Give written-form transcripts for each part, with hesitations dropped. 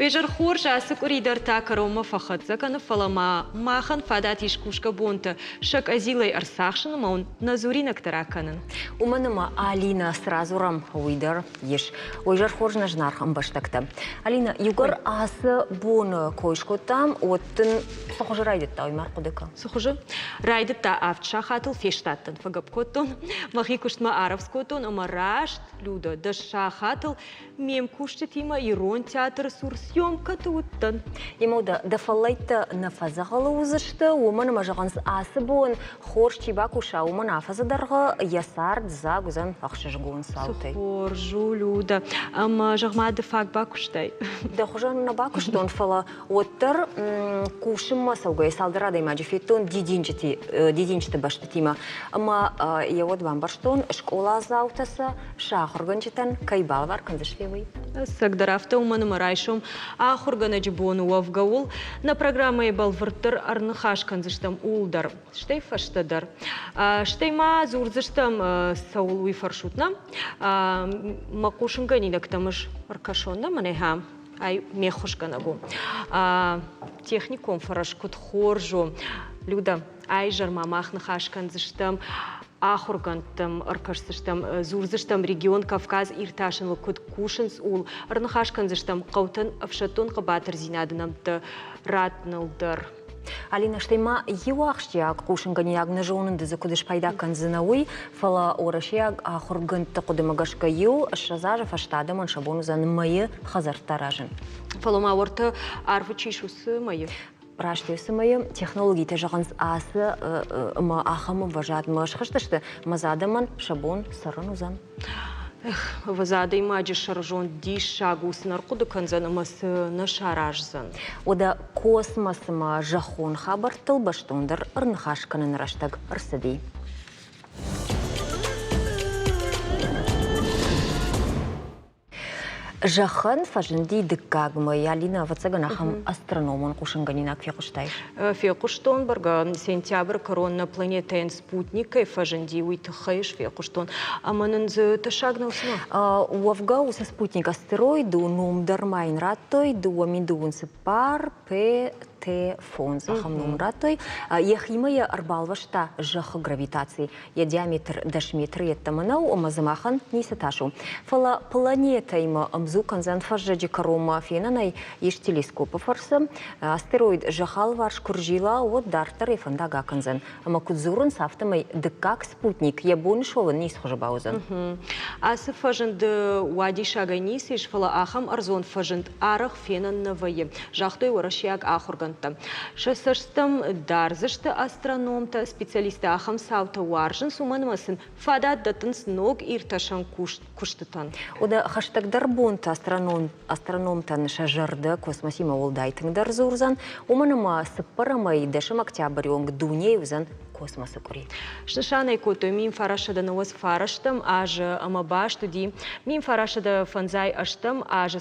Уе хорз ацы къуыри дӕр та кӕронмӕ фӕхӕццӕ кӕны, фӕлӕ ма махӕн фадат ис кусгӕ бонты сӕ къӕдзилӕй ӕрцахсын ӕмӕ уын нӕ дзуринӕгтӕ ракӕнын. Уымӕн ӕмӕ Алинӕ цы радзурӕм, уый дӕр ис. Уый зӕр хорз нӕ зынаргъ ӕмбӕстӕгтӕ. Алинӕ, иугӕр ацы боны кой скодтам, уӕд дын цы хуызы райдыдта, уый ма ӕрхъуыды кӕн. Цы хуызы? Райдыдта авд сахатыл фестадтӕн, фӕгӕпп кодтон, мӕхи куыстмӕ арӕвдз кодтон ӕмӕ раст, Людӕ, дӕс сахатыл ме мкусджытимӕ ирон театры цур съемкӕты уыдтӕн. Емо дӕ, дӕ фӕллӕйттӕ нӕ фӕдзӕгъӕлы уыдзысты, уымӕн ӕмӕ зӕгъынц, ацы бон хорз чи бакуса, уымӕн афӕдзы дӕргъы йӕ цард дзаг уыдзӕн ӕхсызгон цаутӕй. Цы хорз у, Людӕ. Ӕмӕ, зӕгъ-ма, ды фаг бакуыстай? Дӕ хуызӕн нӕ бакуыстон, фӕлӕ уӕддӕр кусынмӕ цӕугӕйӕ цалдӕр адӕймаджы федтон дидинджыты бӕстытимӕ. Ӕмӕ йӕ уӕд бамбӕрстон, скъоладзаутӕ сӕ сӕ ахуыргӕнджытӕн кӕй балӕвар кӕндзысты, уый. Ӕцӕгдӕр афтӕ, уымӕн ӕмӕ райсом ахуыргӕнӕджы боны уӕвгӕ нӕ программӕйы бӕлвырддӕр ӕрныхас кӕндзыстӕм ууыл дӕр, стӕй фӕстӕдӕр. Стӕй ма дзурдзыстӕм, цӕуыл уый фӕрсут нӕ? Мӕ хъусынгӕнинӕгтӕм ӕз ӕркӕсон нӕ мӕнӕ ай ме ххуысгӕнӕг у. Техникон фӕрӕз куыд хорз у. Люда, айзӕрмӕ мах ныхас кӕндзыстӕм ахуыргӕндтӕм ӕркӕсдзыстӕм, дзурдзыстӕм регион Кавказ иртасыныл куыд кусынц, ууыл, ӕрныхас кӕндзыстӕм хъӕутӕн ӕфсӕддон хъӕбатырдзинады нӕмттӕ раттыныл дӕр. Алинӕ, стӕй ма иу ахсджиаг хъусынгӕнинаг нӕ зонын ды дзы куыд спайда кӕндзынӕ, уый, фӕлӕ уӕрӕсейаг ахуыргӕндты хъуыдымӕ гӕсгӕ иу 20 азы фӕстӕ адӕмӕн сӕ бон уыдзӕн мӕйы хӕдзӕрттӕ аразын. Фӕлӕ ма уӕртӕ арвы чи сусы мӕйы? Раст уыцы мӕйы технологитӕ зӕгъынц ацы ӕмӕ ахӕм ӕмвӕзадмӕ схызтысты, ӕмӕ дзы адӕмӕн сӕ бон цӕрын уыдзӕн. Эх, ӕвӕдза адӕймаджы сӕрзонд диссаг у, цы нӕ рхъуыды кӕндзӕн ӕмӕ цы нӕ сараздзӕн. Уӕдӕ космосы ма зӕххон хабӕрттыл бӕстондӕр ӕрныхас кӕныны рӕстӕг ӕрцыди. Зӕххӕн фӕзынди дыккаг мӕй. Алинӕ, ӕвӕццӕгӕн, ахӕм астрономон хъусынгӕнинаг фехъуыстай? Фехъуыстон, бӕргӕ, сентябры кӕрон нӕ планетӕйӕн спутник кӕй фӕзынди, уый тыххӕй ӕз фехъуыстон. Ӕмӕ нын дзы тӕссаг нӕу цымӕ? Уӕвгӕ, уыцы спутник астероид у, ном дӕр ма йын радтой, 2024 ПТ-фондз ахӕм ном радтой. Йӕхимӕ йӕ ӕрбалвӕста зӕххы гравитаци. Йӕ диаметр 10 метры йеддӕмӕ нӕу, ӕмӕ дзы махӕн ницы тас у. Фӕлӕ планетӕимӕ ӕмдзу кӕндзӕн фӕззӕджы кӕронмӕ фенӕн ӕй ис телескопы фӕрцы. Астероид зӕххы алыварс куы рзила, уӕд дарддӕр йӕ фӕндаг акӕндзӕн. Ӕмӕ куыд дзурынц, афтӕмӕй дыккаг спутник йӕ боны суӕвын ницы хуызы бауыдзӕн. Ацы фӕзынды уадиссагӕй ницы ис, фӕлӕ ахӕм ӕрдзон фӕзынд арӕх фенӕн нӕ вӕййы, загътой уӕрӕсейаг ахуыргӕндтӕ. Сӕ цӕсттӕм дардзысты астрономтӕ, специалисттӕ ахӕм цаутӕ уарзынц, уымӕн ӕмӕ сын фадат дӕттынц ног иртасӕн куыстытӕн. Уӕдӕ хӕстӕгдӕр бонты астрономтӕн сӕ зӕрдӕ космосимӕ уӕлдай тынгдӕр дзурдзӕн, уымӕн ӕмӕ цыппӕрӕмӕй дӕсӕм октябры онг дунейы уыдзӕн космосы къуыри. Снысан ӕй кодтой 1999 азы ӕмӕ баст уыди 1958 азы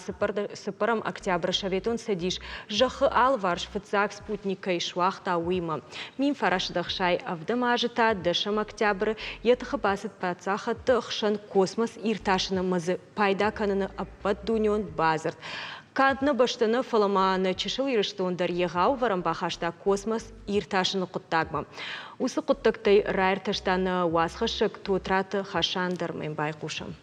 цыппӕрӕм октябры Советон Цӕдис зӕххы алыварс фыццаг спутник кӕй суагъта, уыимӕ. 1967 азы та дӕсӕм октябры йӕ тыхы бацыд паддзахӕдты хсӕн космос иртасыны ӕмӕ дзы пайда кӕныны ӕппӕтдунеон бадзырд. Канд нӕ бӕстӕ нӕ, фӕлӕ ма нӕ чысыл Ирыстон дӕр егъау ӕвӕрӕн бахаста космос иртасыны хъуыддагмӕ. Уыцы хъуыддӕгтӕй раиртӕста нӕ уацхӕссӕг Тотраты Хасан дӕр мӕм байхъусӕм.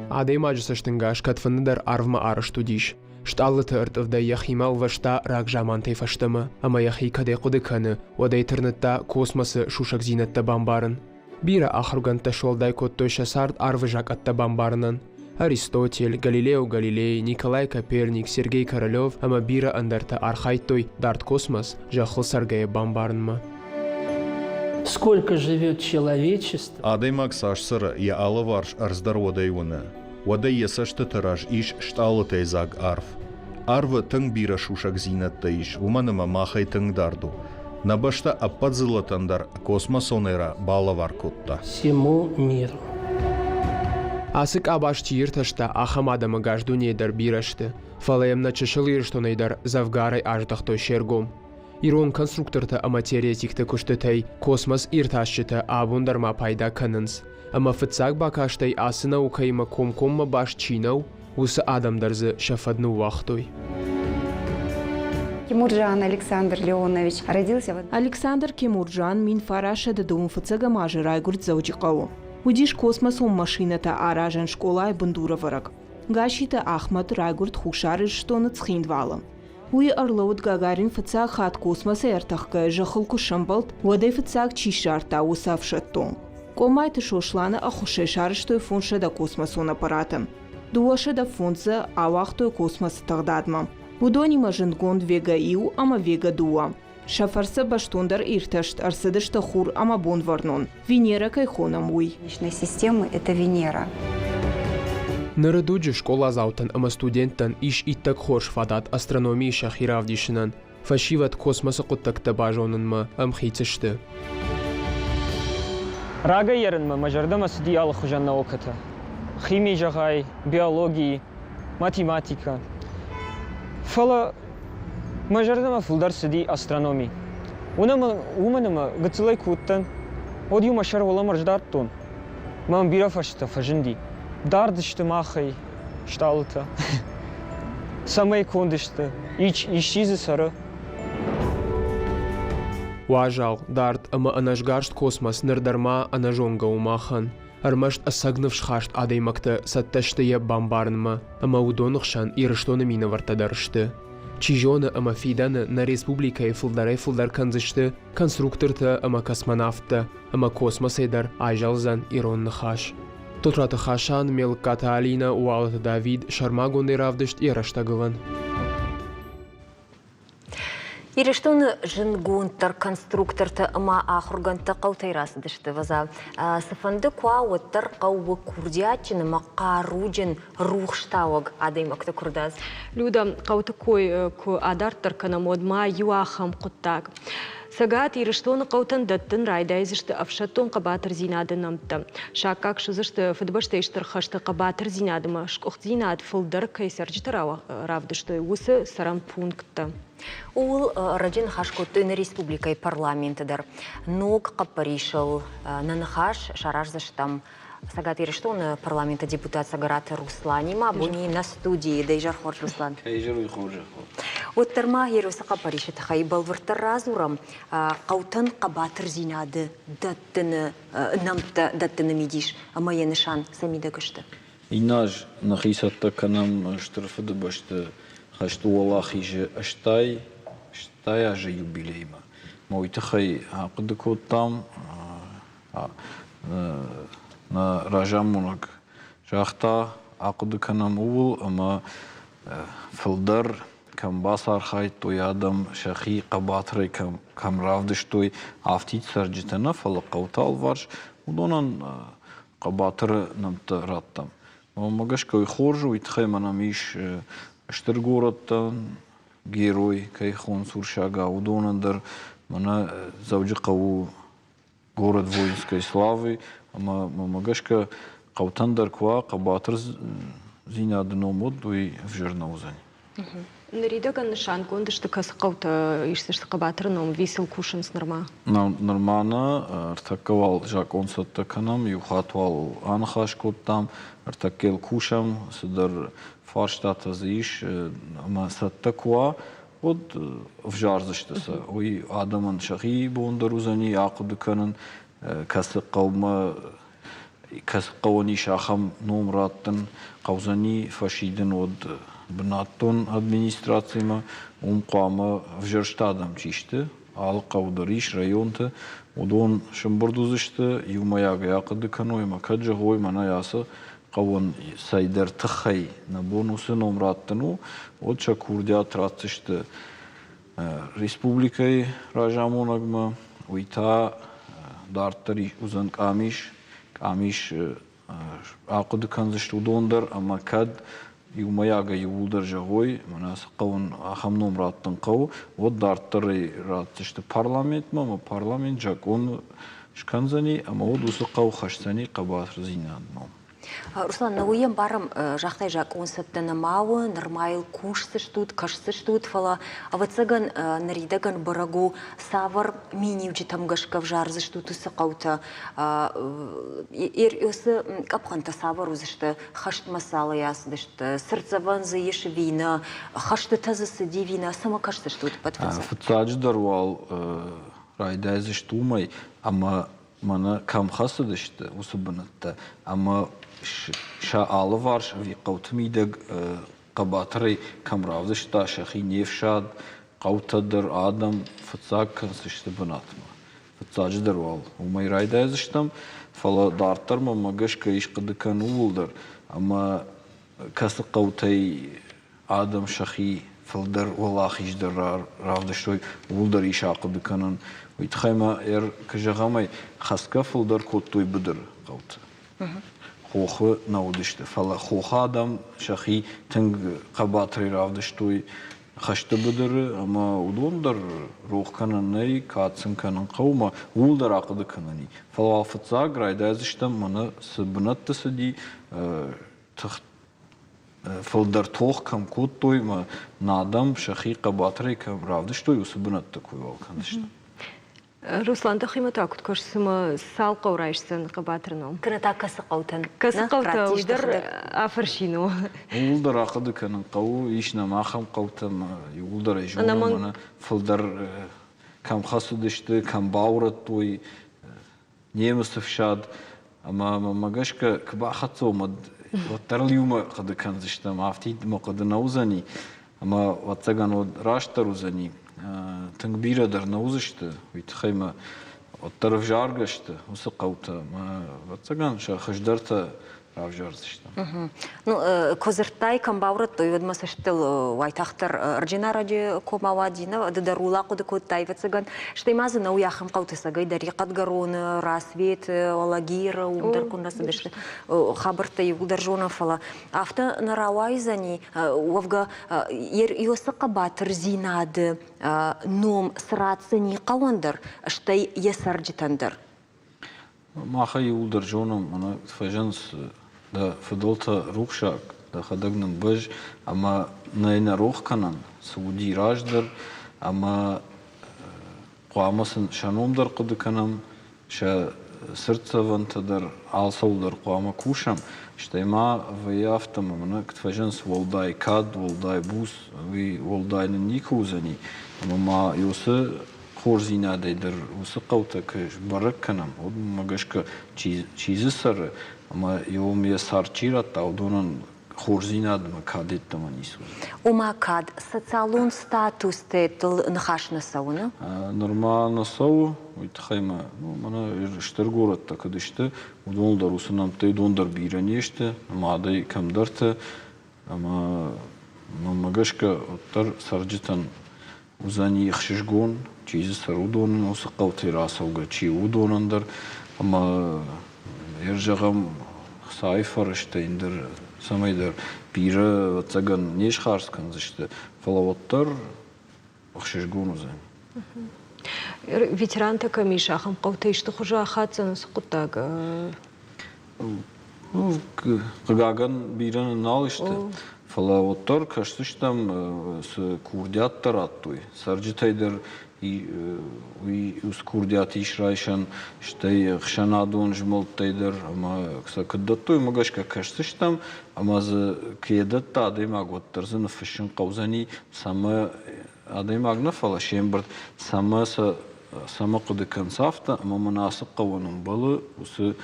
Адӕймаджы цӕстӕнгас кӕдфӕндыдӕр арвмӕ арӕзт уыдис. Стъалыты ӕртъывдӕй йӕхимӕ ӕлвӕста рагзамантӕй фӕстӕмӕ ӕмӕ йӕхи кӕдӕй хъуыды кӕны, уӕдӕй тырныдта космосы сусӕгдзинӕдтӕ бамбарын. Бирӕ ахуыргӕндтӕ суӕлдай кодтой сӕ цард арвы закъӕттӕ бамбарынӕн. Аристотель, Галилео Галилей, Николай Коперник, Сергей Королев ӕмӕ бирӕ ӕндӕртӕ архайдтой дард космос зӕххыл цӕргӕйӕ бамбарынмӕ. Сколько живет человечество? Адӕймаг цас цӕры, йӕ алыварс ӕрдз дӕр уӕдӕй уыны. Уӕдӕй йӕ цӕстыты раз ис стъалытӕй дзаг арв. Арвы тынг бирӕ сусӕгдзинӕдтӕ ис, уымӕн ӕмӕ махӕй тынг дард у. Нӕ бӕстӕ ӕппӕт дзыллӕтӕн дӕр космосон эрӕ балӕвар кодта. Всему миру. Ацы къабаз чи иртӕста, ахӕм адӕм ӕгас дунейы дӕр бирӕ сты, фӕлӕ йӕм нӕ чысыл Ирыстонӕй дӕр дзӕвгарӕй аздӕхтой се ргом. Ирон конструктортӕ ӕмӕ теоретикты куыстытӕй космос иртасджытӕ абон дӕр ма пайда кӕнынц. Ӕмӕ фыццаг бакастӕй ацы наукӕимӕ комкоммӕ баст чи нӕу, уыцы адӕм дӕр дзы сӕ фӕд ныууагътой. Кемурджан Александр Леонович родился в Александр Кемурджан 1900 фыццӕгӕм азы райгуырд Дзӕуджыхъӕуы. Уыдис космосон машинӕтӕ аразӕн скъолайы бындурӕвӕрӕг. Гасситы Ахмӕт райгуырд Хуссар Ирыстоны Цхинвалы. Уый ӕрлӕууыд Гагарин фыццаг хатт космосӕй ӕртӕхгӕйӕ зӕххыл куы сӕмбӕлд, уӕд ӕй фыццаг чи ссардта, уыцы ӕфсӕддон. Къомайты Сосланы ӕххуысӕй сарӕзтой 500 космосон аппараты. 205 дзы ауагътой космосы тыгъдадмӕ. Уыдонимӕ зындгонд Вега-иу ӕмӕ Вега-дыууӕ. Сӕ фӕрцы бӕстондӕр иртӕст ӕрцыдысты Хур ӕмӕ Бонвӕрнон, Венера кӕй хонӕм, уый. Системы – это Венера. Ныры дуджы скъоладзаутӕн ӕмӕ студенттӕн ис иттӕг хорз фадат астрономийы сӕхи равдисынӕн. Фӕсивӕд космосы хъуыддӕгтӕ базонынмӕ ӕмхиц сты. Рагӕй ерынмӕ мӕ зӕрдӕмӕ цыди алыхуызӕн наукӕтӕ. Хими зӕгъай, биологи, математикӕ. Фӕлӕ Мӕ зӕрдӕмӕ фылдӕр цыди астрономи. Уымӕн ӕмӕ гыццылӕй куы уыдтӕн, уӕд-иу мӕ сӕр уӕлӕмӕ сдардтон. Мӕм бирӕ фӕрстытӕ фӕзынди. Дард сты махӕй стъалытӕ. Цӕмӕй конд сты, исчи дзы цӕры? Уазал, дард ӕмӕ ӕнӕсгӕрст космос ныр дӕр ма ӕнӕзонгӕ у махӕн. Ӕрмӕст ӕцӕг ныфсхаст адӕймӕгтӕ цӕттӕ сты йӕ бамбарынмӕ, ӕмӕ уыдоны хсӕн Ирыстоны минӕвӕрттӕ дӕр сты. Чи зоны, ӕмӕ фидӕны нӕ республикӕйы фылдӕрӕй-фылдӕр кӕндзысты конструктортӕ ӕмӕ космонавттӕ, ӕмӕ космосӕй дӕр айзӕлдзӕн ирон ныхас. Тотраты Хасан, Мелыккаты Алинӕ, Уалыты Давид сӕрмагондӕй равдыст йӕ рӕстӕгылӕн. Ирыстоны зындгонддӕр конструктортӕ ӕмӕ ахуыргӕндтӕ хъӕутӕй рацыдысты. Ӕвӕдза, цыфӕнды куы уа, уӕддӕр хъӕуы курдиатджын ӕмӕ хъаруджын рухстауӕг адӕймӕгты куырдадз. Люда, хъӕуты кой куы адарддӕр кӕнӕм, уӕд ма иу ахӕм хъуыддаг. Цӕгат Ирыстоны хъӕутӕн дӕттын райдайдзысты ӕфсӕддон хъӕбатырдзинады нӕмттӕ. Саккаг суыдзысты Фыдыбӕстӕйы Стыр хӕсты хъӕбатырдзинадмӕ сгуыхтдзинад фылдӕр кӕй цӕрджытӕ равдыстой, уыцы цӕрӕн пункттӕ. Ууыл ӕрӕджы ныхас кодтой нӕ республикӕйы парламенты дӕр. Ног хъӕппӕрисыл нӕ ныхас сараздзыстӕм Цӕгат Ирыстоны парламенты депутат Цӕгӕраты Русланимӕ. Абони нӕ студийы дӕ изӕр хорз, Руслан. Изӕр уый хорзӕх. Уӕддӕр ма Еросы хъӕппӕрисы тыххӕй бӕлвырддӕр радзурӕм. Хъӕутӕн хъӕбатырдзинады дӕттыны нӕмттӕ дӕттыны мидис ӕмӕ йӕ нысан сӕ мидӕг сты. Иннӕ аз нӕхи цӕттӕ кӕнӕм Стыр Фыдыбӕсты хӕсты уӕлахизы 80 азы юбилеймӕ. Ӕмӕ уый тыххӕй ахъуыды кодтам, нӕ разамонӕг загъта, ахъуыды кӕнӕм ууыл, ӕмӕ фылдӕр кӕм бацархайдтой адӕм, сӕхи хъӕбатырӕй кӕм равдыстой афтид цӕрджытӕ нӕ, фӕлӕ хъӕуты алыварс, уыдонӕн хъӕбатыры нӕмттӕ радтам. Уымӕ гӕсгӕ уый хорз у, уый тыххӕй мӕнӕм ис стыр горӕттӕн герой, кӕй хонынц урсагау, уыдонӕн дӕр мӕнӕ Дзӕуджыхъӕуы город воинской славы ӕмӕ мӕмӕ гӕсгӕ хъӕутӕн дӕр куы уа хъӕбатырдзинады ном уӕд, уый ӕвзӕр нӕ уыдзӕни. Ныридӕгӕн нысангонд сты кӕцы хъӕутӕ исдзысты хъӕбатыры ном, висыл кусынц нырма? Нырма нӕ ӕртӕккӕ уал закъон цӕттӕ кӕнӕм, иу хатт уал аныхас кодтам, ӕртӕккӕ йыл кусӕм, цыдӕр фарстатӕ дзы ис ӕмӕ цӕттӕ куы уа, уӕд ӕвзардзысты сӕ. Уый адӕмӕн сӕхи бон дӕр уыдзӕни ахъуыды кӕнын, кӕцы хъӕумӕ кӕцы хъӕуӕн ис ахӕм ном раттын, хъӕудзӕни фӕсидын уӕд бынӕттон администрацимӕ, уым хъуамӕ ӕвзӕрст адӕм чи сты, алы хъӕу дӕр ис районты, уыдон сӕмбырд уыдзысты, иумӕйагӕй ахъуыды кӕной ӕмӕ кӕд зӕгъой, мӕнӕ ацы хъӕуӕн цӕйдӕр тыххӕй нӕ бон уыцы ном раттын у, уӕд сӕ курдиат ратдзысты республикӕйы разамонӕгмӕ, уый та дарддӕр уыдзӕн къамис. Къамис ахъуыды кӕндзысты уыдон дӕр ӕмӕ кӕд иумӕйагӕй иууылдӕр зӕгъой, мӕнӕ ацы хъӕуӕн ахӕм ном раттын хъӕуы, уӕд дарддӕр ӕй ратдзысты парламентмӕ ӕмӕ парламент закъон скӕндзӕни ӕмӕ уӕд уыцы хъӕу хӕсдзӕни хъӕбатырдзинады ном. Руслан, нӕ уый ӕмбарӕм, загътай, закъон цӕттӕ нӕма у, нырма йыл кусдзыстут, кӕсдзыстут, фӕлӕ, ӕвӕццӕгӕн, ныридӕгӕн бӕрӕг у, цавӕр миниуджытӕм гӕсгӕ ӕвзардзыстут уыцы хъӕутӕ, уыцы къӕпхӕнтӕ цавӕр уыдзысты, хӕстмӕ цалӕй ацыдысты, цыртдзӕвӕн дзы ис ӕви нӕ, хӕстытӕ дзы цыди ӕви нӕ, цӕмӕ кӕсдзыстут ӕппӕт фыццаг? Фыццаджыдӕр уал райдайдзысты уымӕй, ӕмӕ мӕнӕ кӕм хӕцыдысты, уыцы бынӕттӕ ӕмӕ сӕ алыварс ӕви хъӕуты мидӕг хъӕбатырӕй кӕм равдыста сӕхи не фсад, хъӕутӕ дӕр адӕм фыццаг кӕндзысты бынатмӕ. Фыццаджыдӕр уал уымӕй райдайдзыстӕм, фӕлӕ дарддӕр мӕнмӕ гӕсгӕ ис хъуыды кӕн ууыл дӕр, ӕмӕ кӕцы хъӕутӕй адӕм сӕхи фылдӕр уӕлахиздӕр равдыстой, ууыл дӕр ис ахъуыды кӕнӕн. Уый тыххӕй ма куы зӕгъӕм ӕй, хӕцгӕ фылдӕр кодтой быдыры хъӕуты. Хохы нӕ уыдысты, фӕлӕ хохы адӕм сӕхи тынг хъӕбатырӕй равдыстой хӕсты быдыры ӕмӕ уыдон дӕр рох кӕнӕн нӕй, кад сын кӕнын хъӕуы ӕмӕ ууыл дӕр ахъуыды кӕнӕн и. Фӕлӕ уал фыццаг райдайдзыстӕм мӕнӕ цы бынӕтты цыди, тых фылдӕр тох кӕм кодтой ӕмӕ нӕ адӕм сӕхи хъӕбатырӕй кӕм равдыстой, уыцы бынӕтты кой уал кӕндзыстӕм. Руслан, дӕхимӕ та куыд кӕсы, цымӕ цал хъӕу райсдзӕн хъӕбатыр ном? Кӕнӕ та кӕцы хъӕутӕн? Кӕцы хъӕутӕ, уый дӕр афӕрсин у. Ууыл дӕр ахъуыды кӕнын хъӕуы. Ис нӕм ахӕм хъӕутӕ, ӕмӕ иууылдӕр ӕй зонӕм, мӕнӕ фылдӕр кӕм хӕцыдысты, кӕм баурӕдтой немыцы фсад. Ӕмӕ мӕнмӕ гӕсгӕ, куы бахӕццӕ уӕм, уӕддӕр ыл иумӕ хъуыды кӕндзыстӕм, афтид мӕ хъуыды нӕ уыдзӕни. Ӕмӕ, ӕвӕццӕгӕн, уӕд растдӕр уыдзӕни. Тынг бирӕ дӕр нӕ уыдзысты, уый тыххӕй мӕ уӕддӕр ӕвзаргӕ сты уыцы хъӕутӕ. Ӕмӕ, ӕвӕццӕгӕн, сӕ хуыздӕртӕ равзардзыстӕм. Ну, куы дзырдтай, кӕм баурӕдтой, уӕд мӕ цӕстытыл уайтагъддӕр Ӕрджынарӕджы ком ауади, нӕ ды дӕр уыл ахъуыды кодтай, ӕвӕццӕгӕн. Стӕй ма дзы нӕу ахӕм хъӕуты цӕгӕй дӕр Хъӕдгӕроны, Рассветы, Алагиры, уым дӕр куы нӕ цыдысты. Хабӕрттӕ иууылдӕр зонӕм, фӕлӕ афтӕ нӕ рауайдзӕни, уӕвгӕ Иосы хъӕбатырдзинады ном цы ратдзӕни хъӕуӕн дӕр, стӕй йӕ цӕрджытӕн дӕр. Махӕй иууылдӕр зонӕм, мӕнӕ фӕзынынц дӕ фыдӕлтӕ рухсаг, дӕхӕдӕг нын бӕзз ӕмӕ нӕ нӕ рох кӕнӕн, цы уыди раздӕр, ӕмӕ хъуамӕ сын сӕ ном дӕр хъуыды кӕнӕм, сӕ цыртдзӕвӕнтӕ дӕр алцӕуыл дӕр хъуамӕ кусӕм. Стӕй ма вӕййы афтӕ, ӕмӕ мӕнӕ куыд фӕзынынц уӕлдай кад, уӕлдай буц, уый уӕлдай нын никуы уыдзӕни. Ӕмӕ ма уыцы хорздзинадӕй дӕр уыцы хъӕутӕ куы сбӕрӕг кӕнӕм, уӕд уымӕ гӕсгӕ чи, чи дзы цӕры ӕмӕ уым йӕ цард чи радта, уыдонӕн хорздзинадмӕ кад йеддӕмӕ ницы уыдзӕн. Ома кад социалон статустӕ ныхас нӕ цӕуы, нӕ? Нырма нӕ цӕуы, уый тыххӕй ма ну, мӕнӕ стыр горӕттӕ куыд сты, уыдоныл дӕр уыцы нӕмттӕ уыдон дӕр бирӕ не сты, нымадӕй кӕмдӕрты. Ӕмӕ мӕнмӕ гӕсгӕ уӕддӕр цӕрджытӕн уыдзӕни ӕхсызгон, чи дзы цӕры, уыдонӕн, уыцы хъӕутӕй рацӕугӕ чи у, уыдонӕн дӕр. Ӕмӕ йӕ зӕгъӕм, хцайы фӕрӕзтӕ йын дӕр цӕмӕйдӕр бирӕ, ӕвӕццӕгӕн, не схардз кӕндзысты, фӕлӕ уӕддӕр ӕхсызгон уыдзӕн. Ветерантӕ кӕм ис, ахӕм хъӕутӕ исты хуызы ахаддзӕн уыцы хъуыддаг? Ну, хъыгагӕн, бирӕ нын нал сты, фӕлӕ уӕддӕр кӕсдзыстӕм, цы курдиаттӕ радтой. Цӕрджытӕй дӕр уый уыцы курдиат ис райсӕн, стӕй ӕхсӕнадон змӕлдтӕй дӕр ӕмӕ сӕ куыд дӕттой, уымӕ гӕсгӕ кӕсдзыстӕм ӕмӕ дзы куы дӕтта адӕймаг, уӕддӕр дзы ныффыссын хъӕудзӕни, цӕмӕ адӕймаг нӕ, фӕлӕ се мбырд, цӕмӕ сӕ цӕмӕ хъуыды кӕнынц афтӕ, ӕмӕ мын ацы хъӕуӕн ӕмбӕлы уыцы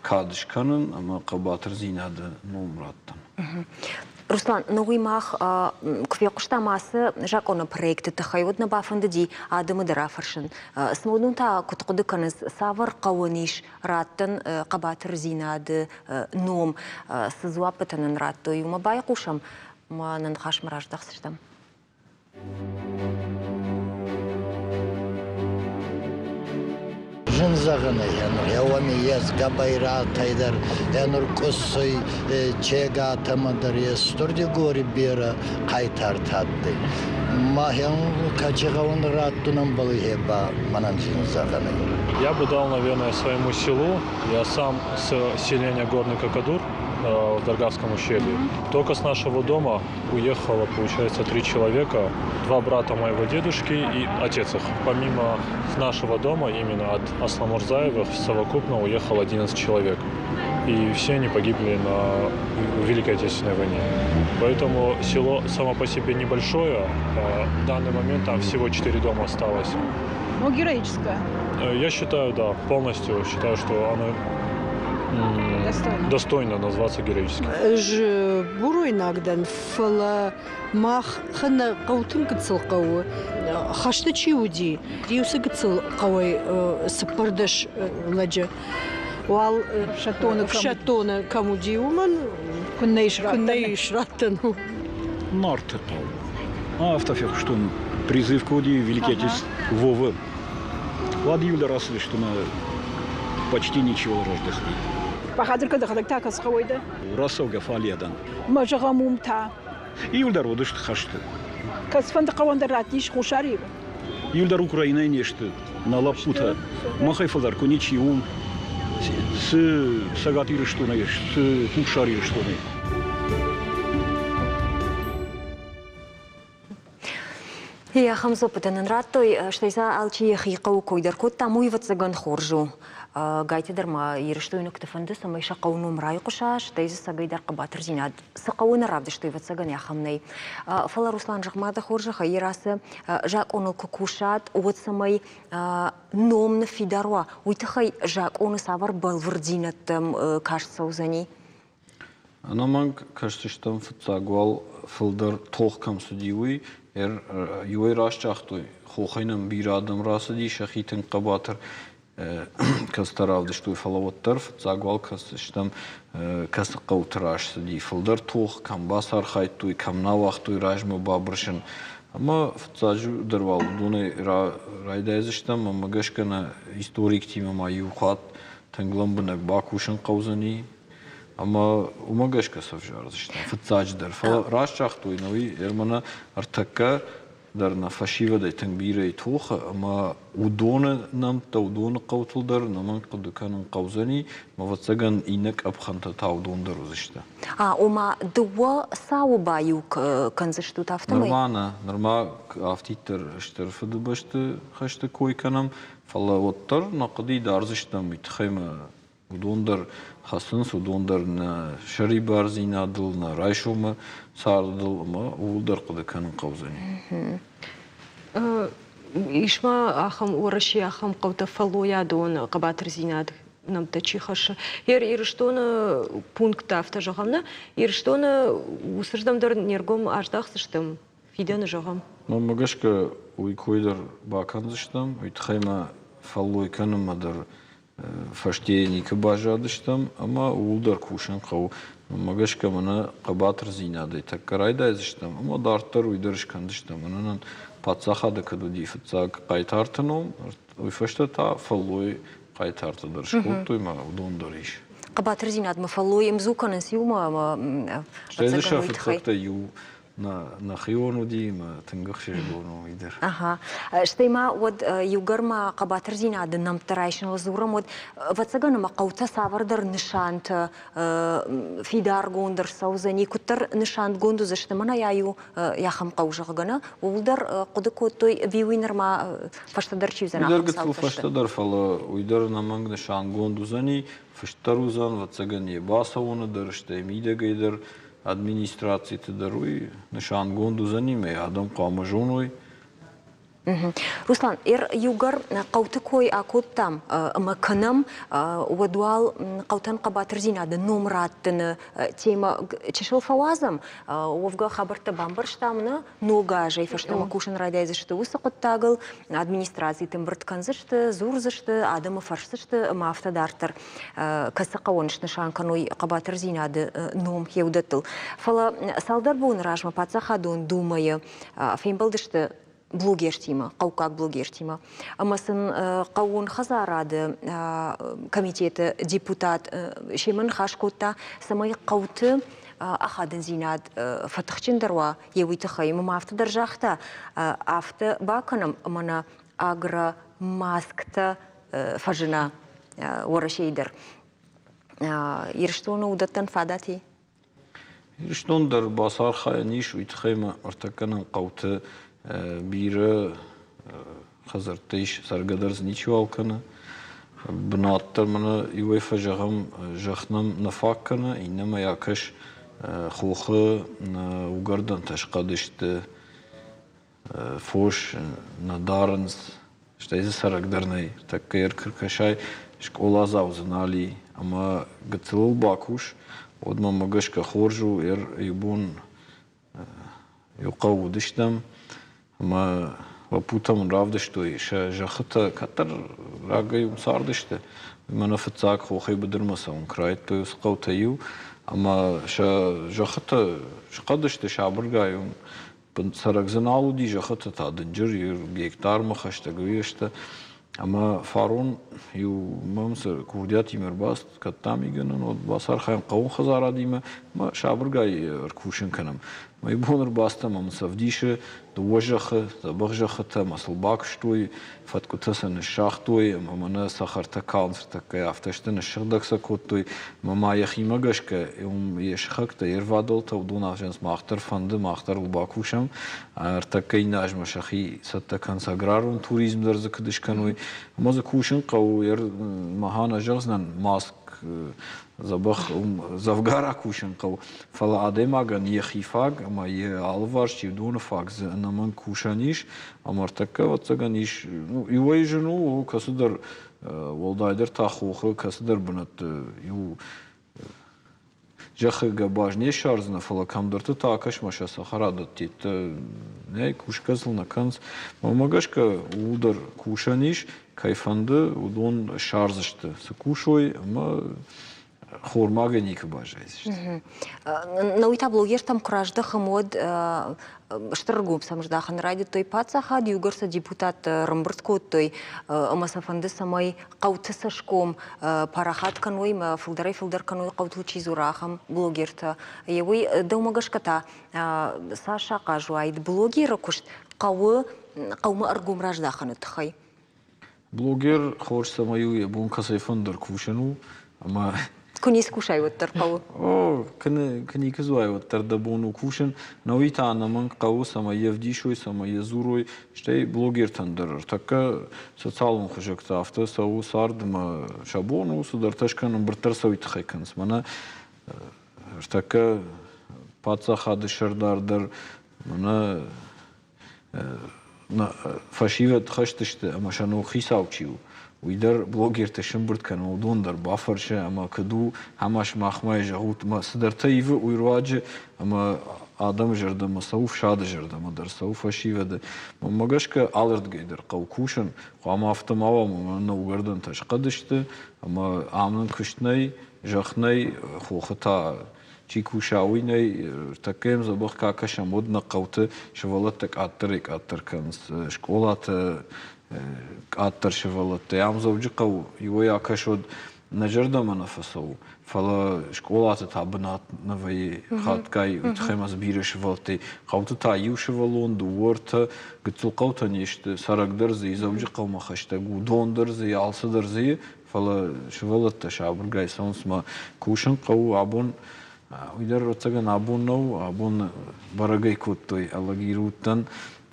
кад скӕнын ӕмӕ хъӕбатырдзинады ном раттын. Руслан, ну уый мах куы фехъуыстам ацы закъоны проекты тыххӕй, уӕд нӕ бафӕндыди адӕмы дӕр афӕрсын. Цымӕ уыдон та куыд хъуыды кӕнынц, цавӕр хъӕуӕн ис раттын хъӕбатырдзинады ном, цы дзуаппытӕ нын радтой, уымӕ байхъусӕм ӕмӕ нӕ ныхасмӕ раздӕхдзыстӕм. Зын зӕгъын ӕй, гъеуоми ес Габайратӕй дӕр, ӕнур Къуссуй Чегатӕмӕ дӕр ес Стур-Дигори берӕ хъайтартӕ адтӕй. Ма кӕци гъӕун раттун ӕмбӕлуй ба мӕнӕн зин зӕгъӕн ӕй. Я бы дал, наверное, своему селу. Я сам с селения Горный Какадур. в Даргавском ущелье. Только с нашего дома уехало, получается, три человека. Два брата моего дедушки и отец их. Помимо нашего дома, именно от Асламурзаевых, совокупно уехало 11 человек. И все они погибли на Великой Отечественной войне. Поэтому село само по себе небольшое. В данный момент там всего четыре дома осталось. Ну, героическое. Я считаю, да, полностью считаю, что оно достойно, достойно назваться героическим. Ӕз буруйнаг дӕн, фӕлӕ мах нӕ хъӕутын гыццыл хъӕуы хӕсты чи уыди, иу цы гыццыл хъӕуӕй 14 лӕджы уал ӕфсӕддоны кӕм уыди, уымӕн куыннӕ ис куыннӕ ис раттӕн. Нарты хъӕу. Афтӕ фехъуыстон призыв куы уыди Великий Отец Вовы. Уӕд иуылдӕр ацыдысты мӕ почти ничего раздӕхти. Бахадыр кӕд дӕхӕдӕг та кӕцы хъӕуӕй дӕ? Рацӕугӕ фалейӕ дӕн. Мӕ зӕгъӕм, уым та? Иуылдӕр уыдысты хӕсты. Кӕцыфӕнды хъӕуӕн дӕр раттис Хуссар Иры? Иуылдӕр Украинӕйы не сты, нӕ лӕппутӕ. Махӕй фылдӕр куы ничи уым, цы Цӕгат Ирыстонӕй, цы Хуссар Ирыстонӕй. Ахӕм дзуаппытӕ нын радтой, стӕй сӕ алчи йӕхи хъӕуы кой дӕр кодта, уый ӕвӕццӕгӕн хорз у. Гайты дӕр ма ирыстойнӕгты фӕнды, цӕмӕй сӕ хъӕуы ном райхъуыса, стӕй дзы цӕгӕй дӕр хъӕбатырдзинад цы хъӕуы нӕ равдыстой, ӕвӕццӕгӕн ахӕм нӕй. Фӕлӕ Руслан, зӕгъ-ма дӕ хорзӕхӕй, Ерасы закъоныл куы кусат, уӕд цӕмӕй ном ныффидар уа, уый тыххӕй закъоны цавӕр бӕлвырддзинӕдтӕм каст цӕудзӕни? Ӕнӕмӕнг кӕсдзыстӕм фыццаг уал фылдӕр тох кӕм цыди, уый. Иуӕй раст загътой, хохӕй нӕм бирӕ адӕм рацыди, сӕхи тынг хъӕбатыр кӕцытӕ равдыстой, фӕлӕ уӕддӕр фыццаг уал кӕсдзыстӕм, кӕцы хъӕуты раз цыди фылдӕр тох, кӕм бацархайдтой, кӕм нӕ уагътой размӕ бабырсын. Ӕмӕ фыццаджыдӕр уал уыдонӕй райдайдзыстӕм, ӕмӕ гӕсгӕ нӕ историктимӕ ма иу хатт тынг лӕмбынӕг бакусын хъӕудзӕни, Ӕмӕ уымӕ гӕсгӕ сӕвзӕрдзыстӕм фыццаджыдӕр. Фӕлӕ раст загътой, нӕ уый Ермана ӕртӕккӕ дӕр нӕ фӕсивӕдӕй тынг бирӕ тохы ӕмӕ уыдоны нӕмттӕ, уыдоны хъӕутыл дӕр ӕнӕмӕнг хъуыды кӕнын хъӕудзӕни, ӕмӕ ӕвӕццӕгӕн иннӕ къӕпхӕнтӕ та уыдон дӕр уыдзысты. А, ома дыууӕ цауы баиу кӕндзыстут афтӕмӕй? Нырма нӕ, нырма афтиддӕр Стыр Фыдыбӕсты хӕсты кой кӕнӕм, фӕлӕ уӕддӕр нӕ хъуыдыйы дардзыстӕм уый тыххӕй мӕ Уыдон дӕр хӕцынц, уыдон дӕр нӕ сӕрибардзинадыл, нӕ райсомы цардыл ӕмӕ ууыл дӕр хъуыды кӕнын хъӕудзӕни. Ис ма ахӕм Уӕрӕсейы ахӕм хъӕутӕ фӕллойадон хъӕбатырдзинад нӕмттӕ чи хӕссы. Ирыстоны пункттӕ, афтӕ зӕгъӕм, нӕ Ирыстоны уыцырдӕм дӕр не ргом аздахдзыстӕм фидӕны зӕгъӕм. Мӕнмӕ гӕсгӕ уый кой дӕр бакӕндзыстӕм, уый тыххӕй ма фӕллой кӕнынмӕ дӕр фӕстейы никуы баззадыстӕм ӕмӕ ууыл дӕр кусын хъӕуы. Мӕнмӕ гӕсгӕ мӕнӕ хъӕбатырдзинадӕй тӕккӕ райдайдзыстӕм ӕмӕ дарддӕр уый дӕр скӕндзыстӕм. Мӕнӕ нын паддзахады кӕд уыди фыццаг хъайтарты ном, уый фӕстӕ та фӕллойы хъайтартӕ дӕр скодтой ӕмӕ уыдон дӕр ис. Хъӕбатырдзинадмӕ фӕллой ӕмдзу кӕнынц иумӕ ӕмӕ Стӕй дзы сӕ фыццӕгтӕй иу нӕхион уыди ӕмӕ тынг ӕхсызгон у уый дӕр. Ага. Стӕй ма уӕд иугӕр ма хъӕбатырдзинады нӕмттӕ райсыныл дзурӕм, уӕд ӕвӕццӕгӕн ӕмӕ хъӕутӕ цавӕрдӕр нысантӕ фидаргонд ӕрцӕудзӕни, куыддӕр нысангонд уыдзысты, мӕнӕ йӕ иу ахӕм хъӕу, зӕгъгӕ, нӕ, ууыл дӕр хъуыды кодтой, ӕви уый нырма фӕстӕдӕр чи уыдзӕн Уый дӕр гыццыл фӕстӕдӕр, фӕлӕ уый дӕр ӕнӕмӕнг нысангонд уыдзӕни, фыст дӕр уыдзӕн, ӕвӕццӕгӕн, йӕ бацӕуӕны дӕр, стӕй мидӕгӕй дӕр администрациты дӕр уый нысангонд уыдзӕни ӕмӕ адӕм хъуамӕ зоной. Руслан, иугӕр хъӕуты кой акодтам ӕмӕ кӕнӕм, уӕд уал хъӕутӕн хъӕбатырдзинады ном раттыны темӕ чысыл фӕуадзӕм. Уӕвгӕ хабӕрттӕ бамбӕрстам нӕ, ног азӕй фӕстӕмӕ кусын райдайдзысты уыцы хъуыддагыл, администрациты ӕмбырд кӕндзысты, дзурдзысты, адӕмы фӕрсдзысты ӕмӕ афтӕ дарддӕр. Кӕцы хъӕуӕн снысан кӕной хъӕбатырдзинады ном хеудӕттыл. Фӕлӕ цалдӕр боны размӕ Паддзахадон Думӕйы фембӕлдысты блогертимӕ, хъӕуккаг блогертимӕ. Ӕмӕ сын хъӕууон хӕдзарады комитеты депутат семӕ ныхас кодта, цӕмӕй хъӕуты ахадындзинад фӕтыхджындӕр уа, йе уый тыххӕй. Ӕмӕ ма афтӕ дӕр загъта, афтӕ бакӕнӕм, ӕмӕ нӕ агромасктӕ фӕзына Уӕрӕсейы дӕр. Ирыстоны уыдӕттӕн фадат и? Ирыстон дӕр бацархайӕн ис, уый тыххӕй ма ӕртӕккӕ нӕм хъӕуты бирӕ хӕдзӕрттӕ ис, цӕргӕ дӕр дзы ничиуал кӕны. Бынат дӕр мӕнӕ иуӕй фӕзӕгъӕм, зӕхх нӕм нӕ фаг кӕны, иннӕмӕй акӕс, хохы уыгӕрдӕнтӕ схъӕд сты, фос нӕ дарынц, стӕй дзы цӕрӕг дӕр нӕй. Тӕккӕ ӕркӕсай, скъоладзау дзы нал и, ӕмӕ гыццылыл бакус, уӕд мӕнмӕ гӕсгӕ хорз у, иу бон иу хъӕу уыдыстӕм, ӕмӕ лӕппутӕ мын равдыстой сӕ зӕххытӕ, кӕддӕр рагӕй уым цардысты. Мӕнӕ фыццаг хохӕй быдырмӕ цӕуын куы райдыдтой уыцы хъӕутӕ иу, ӕмӕ сӕ зӕххытӕ схъӕд сты сабыргай уым. Цӕрӕг дзы нал уыди, зӕххытӕ та дынджыр гектармӕ хӕстӕг уыйӕстӕ. Ӕмӕ фарон иу мӕм цы курдиатимӕ ӕрбацыд, кӕд дам игӕнӕн, уӕд бацархайӕм хъӕуон хӕдзарадимӕ ӕмӕ сабыргай ӕркусын кӕнӕм. Мӕ бон ӕрбацыд ӕмӕ мын сӕ ӕвдисы дыууӕ зӕххы, дзӕбӕх зӕххытӕ ӕмӕ сыл бакуыстой, фӕткъуытӕ сӕ ныссагътой ӕмӕ мӕнӕ цӕхӕртӕ калынц ӕртӕккӕ афтӕ сты, ныссыгъдӕг сӕ кодтой. Ӕмӕ ма йӕхимӕ гӕсгӕ уым йӕ сыхӕгтӕ, йе рвадӕлтӕ, уыдон афтӕ мах дӕр фӕнды, мах дӕр ыл бакусӕм. Ӕртӕккӕ иннӕ азмӕ сӕхи цӕттӕ кӕнынц аграрон туризм дӕр дзы куыд скӕной. Ӕмӕ дзы кусын хъӕуы, махӕн ӕз зӕгъдзынӕн, маск дзӕбӕх дзӕвгар акусын хъӕуы, фӕлӕ адӕймагӕн йӕхи фаг ӕмӕ йӕ алыварс чи уыдоны фаг дзы ӕнӕмӕнг кусӕн ис. Ӕмӕ ӕртӕккӕ, ӕвӕццӕгӕн, ис, ну, иуӕй зын у, кӕцыдӕр, уӕлдайдӕр та хохы кӕцыдӕр бынӕтты иу зӕххы гӕбаз не ссардзынӕ, фӕлӕ кӕмдӕрты та акӕс-ма сӕ цӕхӕрадӕттӕ нӕй, кусгӕ сыл нӕ кӕнынц. Мӕнмӕ гӕсгӕ, ууыл дӕр кусӕн ис, кӕй фӕнды, уыдон ссардзысты, цы кусой ӕмӕ хормагӕй никуы баззайдзысты. Науи та блогертӕм куы раздӕхӕм, уӕд стыр ӕргом сӕм здахын райдыдтой паддзахад, иугӕр сӕ депутаттӕ ӕрӕмбырд кодтой ӕмӕ сӕ фӕнды, цӕмӕй хъӕуты цӕсгом парахат кӕной ӕмӕ фылдӕрӕй-фылдӕр кӕной хъӕутыл чи дзура, ахӕм блогертӕ. Уый дӕумӕ гӕсгӕ та цас ахъаз уаид блогеры куыст хъӕуы хъӕумӕ ӕргом раздахыны тыххӕй? Блогер хорз цӕмӕй у, йӕ бон кӕцӕй фӕндыр кусын у, ӕмӕ Куы ницы кусай, уӕддӕр хъӕуы. О, куы никуы дзуай, уӕддӕр дӕ бон у кусын. Науи та ӕнӕмӕнг хъӕуы, цӕмӕй йӕ вдисой, цӕмӕй йӕ дзурой. Стӕй блогертӕн дӕр ӕртӕккӕ социалон хызӕгты афтӕ цӕуы цард ӕмӕ сӕ бон у цыдӕртӕ скӕнын, ӕмбырд дӕр сӕ уый тыххӕй кӕнынц. Мӕнӕ ӕртӕккӕ паддзахады сӕрдар дӕр мӕнӕ фӕсивӕд хӕстысты ӕмӕ сӕ ног хицау чи у, уый дӕр блогерты сымбырд кӕны, уыдон дӕр бафӕрсы ӕмӕ куыд у, ӕмӕ сымахмӕ зӕгъут, ӕмӕ цыдӕртӕ ивы уый руаджы ӕмӕ адӕмы зӕрдӕмӕ цӕуы, фсады зӕрдӕмӕ дӕр цӕуы фӕсивӕды. Мӕнмӕ гӕсгӕ алырдыгӕй дӕр хъӕуы кусын, хъуамӕ афтӕ ма уа, ӕмӕ нӕ уыгӕрдӕнтӕ схъӕд сты ӕмӕ ам нын куыст нӕй, зӕхх нӕй, хохы та чи куса, уый нӕй. Тӕккӕ йӕм дзӕбӕх куы акӕсӕм, уӕд нӕ хъӕуты сывӕллӕттӕ къаддӕрӕй-къаддӕр кӕнынц. Скъолаты къаддӕр сывӕллӕттӕ. Ам Дзӕуджыхъӕу иуӕй акӕс, уӕд нӕ зӕрдӕмӕ нӕ фӕцӕуы, фӕлӕ скъолаты та бынат нӕ вӕййы хатгай, уый тыххӕй ма дзы бирӕ сывӕллӕттӕ. Хъӕуты та иу сывӕллон, дыууӕ, ӕртӕ гыццыл хъӕутӕ не сты, цӕрӕг дӕр дзы и, Дзӕуджыхъӕумӕ хӕстӕг у, дон дӕр дзы и, алцы дӕр дзы и, Фӕлӕ сывӕллӕттӕ сабыргай цӕуынц ӕмӕ кусын хъӕуы. Абон уый дӕр ӕвӕццӕгӕн абон нӕу, абон бӕрӕгӕй кодтой Алагиры уыдтӕн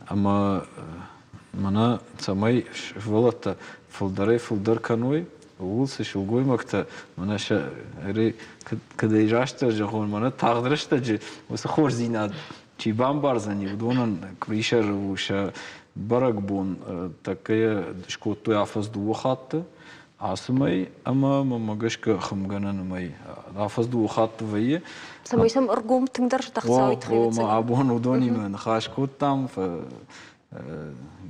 ӕмӕ мӕнӕ цӕмӕй сывӕллӕттӕ фылдӕрӕй-фылдӕр кӕной, ууыл цы сылгоймӕгтӕ мӕнӕ сӕ кӕдӕй растдӕр зӕгъон, мӕнӕ тагъд рӕстӕджы уыцы хорздзинад чи бамбардзӕни, уыдонӕн къуырисӕры у сӕ бӕрӕгбон тӕккӕ йӕ скодтой афӕдз дыууӕ хатты ацы мӕй ӕмӕ мӕнмӕ гӕсгӕ хуымгӕнӕны мӕй афӕдз дыууӕ хатты вӕййы. Цӕмӕй сӕм ӕргом тынгдӕр здӕхт цӕуой О, абон уыдонимӕ ныхас кодтам,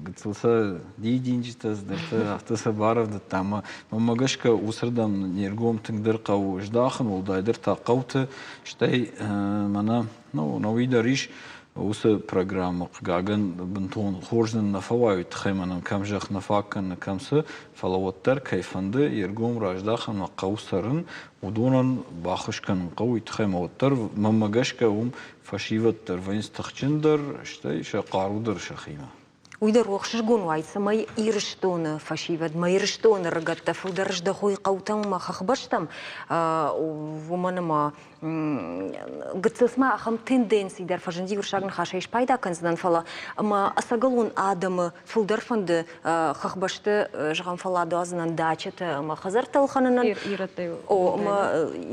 гыццыл сӕ дидинджытӕ, цыдӕртӕ афтӕ сӕ барӕвдыдта ӕмӕ мӕнмӕ гӕсгӕ уыцырдӕм не ргом тынгдӕр хъӕуы здахын, уӕлдайдӕр та хъӕуты, стӕй мӕнӕ ну, науи дӕр ис уыцы программӕ, хъыгагӕн, бынтон хорз нын нӕ фӕуайы, уый тыххӕй мӕнӕн кӕм зӕхх нӕ фаг кӕны, кӕм цы, фӕлӕ уӕддӕр кӕй фӕнды йе ргом раздахын ӕмӕ хъӕуы цӕрын, уыдонӕн баххуыс кӕнын хъӕуы, уый тыххӕй ӕмӕ уӕддӕр, мӕнмӕ гӕсгӕ, уым фӕсивӕд дӕр вӕййынц тыхджындӕр, стӕй сӕ хъару дӕр сӕхимӕ. Уый дӕр ӕхсызгон уайд, цӕмӕй Ирыстоны фӕсивӕд, мӕ Ирыстоны ӕрыгӕттӕ фылдӕр здӕхой хъӕутӕм ӕмӕ хӕхбӕстӕм, уымӕн ӕмӕ гыццыл ма ахӕм тенденци дӕр фӕзынди уырыссаг ныхасӕй спайда кӕндзынӕн, фӕлӕ ӕмӕ ӕцӕгӕлон адӕмы фылдӕр фӕнды хӕхбӕсты, зӕгъӕм, фӕлладуадзынӕн дачӕтӕ ӕмӕ хӕдзӕрттӕ ӕлхӕнынӕн. О, ӕмӕ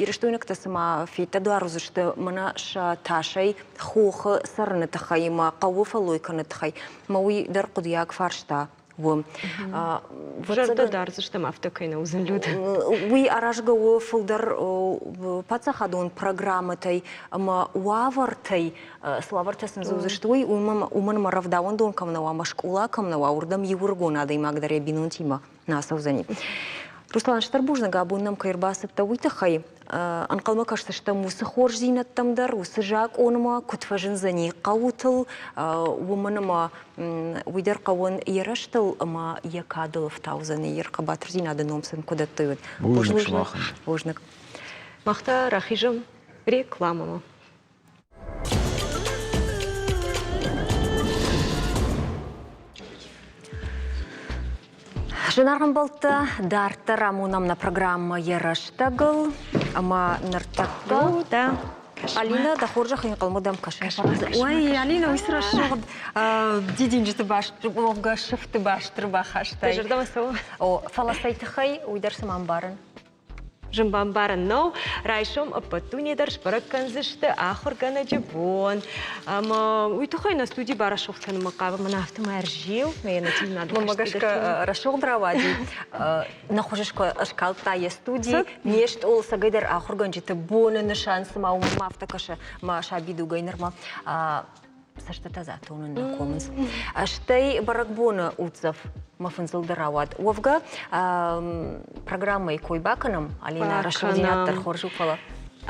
ирыстойнӕгтӕ цыма феддӕдуар уыдзысты мӕнӕ сӕ тасӕй хохы цӕрыны тыххӕй ӕмӕ хъӕуы фӕллой кӕныны тыххӕй. Мӕ уый дӕр хъуыдыйаг фарста у. Зӕрдӕ дардзыстӕм, афтӕ кӕй нӕ уыдзӕн Люда. Уый аразгӕ у фылдӕр паддзахадон программӕтӕй ӕмӕ уавӕртӕй, цы уавӕртӕ сын дзы уыдзысты, уый, уымӕн ӕмӕ рӕвдауӕндон кӕм нӕ уа ӕмӕ скъола кӕм нӕ уа, уырдӕм иу ӕрыгон адӕймаг дӕр йӕ бинонтимӕ нӕ ацӕудзӕни. Руслан, стыр бузныг, абон нӕм кӕй ӕрбацыдтӕ, уый тыххӕй. Ӕнхъӕлмӕ кӕсдзыстӕм уыцы хорздзинӕдтӕм дӕр, уыцы закъонмӕ, куыд фӕзындзӕни хъӕутыл, уымӕн ӕмӕ уый дӕр хъӕуӕн йӕ рӕзтыл ӕмӕ йӕ кадыл ӕфтаудзӕни, йе рхъӕбатырдзинады ном сын куы дӕттой, уӕд. Бузныг сымахӕн. Бузныг. Мах та рахизӕм рекламӕмӕ. Зынаргъ ӕмбӕлттӕ, дарддӕр амонӕм нӕ программӕ йӕ рӕстӕгыл ӕмӕ ныртӕккӕ Да. Алина, дӕ хорзӕх ӕнхъӕлмӕ дӕм кӕсын. Ой, Алина, уый цы рӕсугъд дидинджыты баст, уӕвгӕ сыфты баст ӕрбахастай. Дӕ зӕрдӕмӕ цӕуы? О, фӕлӕ цӕй тыххӕй, уый дӕр цыма ӕмбарын. Зын бамбарӕн нӕу, райсом ӕппӕт дуне дӕр сбӕрӕг кӕндзысты ахуыргӕнӕджы бон. Ӕмӕ уый тыххӕй нӕ студи барӕсугъд кӕнынмӕ хъавы, мӕнӕ афтӕ ма ӕрзил, мӕ йӕ нӕ Мӕнмӕ гӕсгӕ рӕсугъд рауади. Нӕ хуыз скалдта йӕ студи, не стъол цӕгӕйдӕр ахуыргӕнджыты боны нысан, цыма уымӕ афтӕ кӕсы мӕ сабидугӕй нырмӕ. Цӕстытӕ затонын нӕ комынц. Стӕй бӕрӕгбоны уддзӕф мӕ фындзыл дӕр рауад. Уӕвгӕ, программӕйы кой бакӕнӕм, Алинӕ, рӕсугъддзинад дӕр хорз у, фӕлӕ.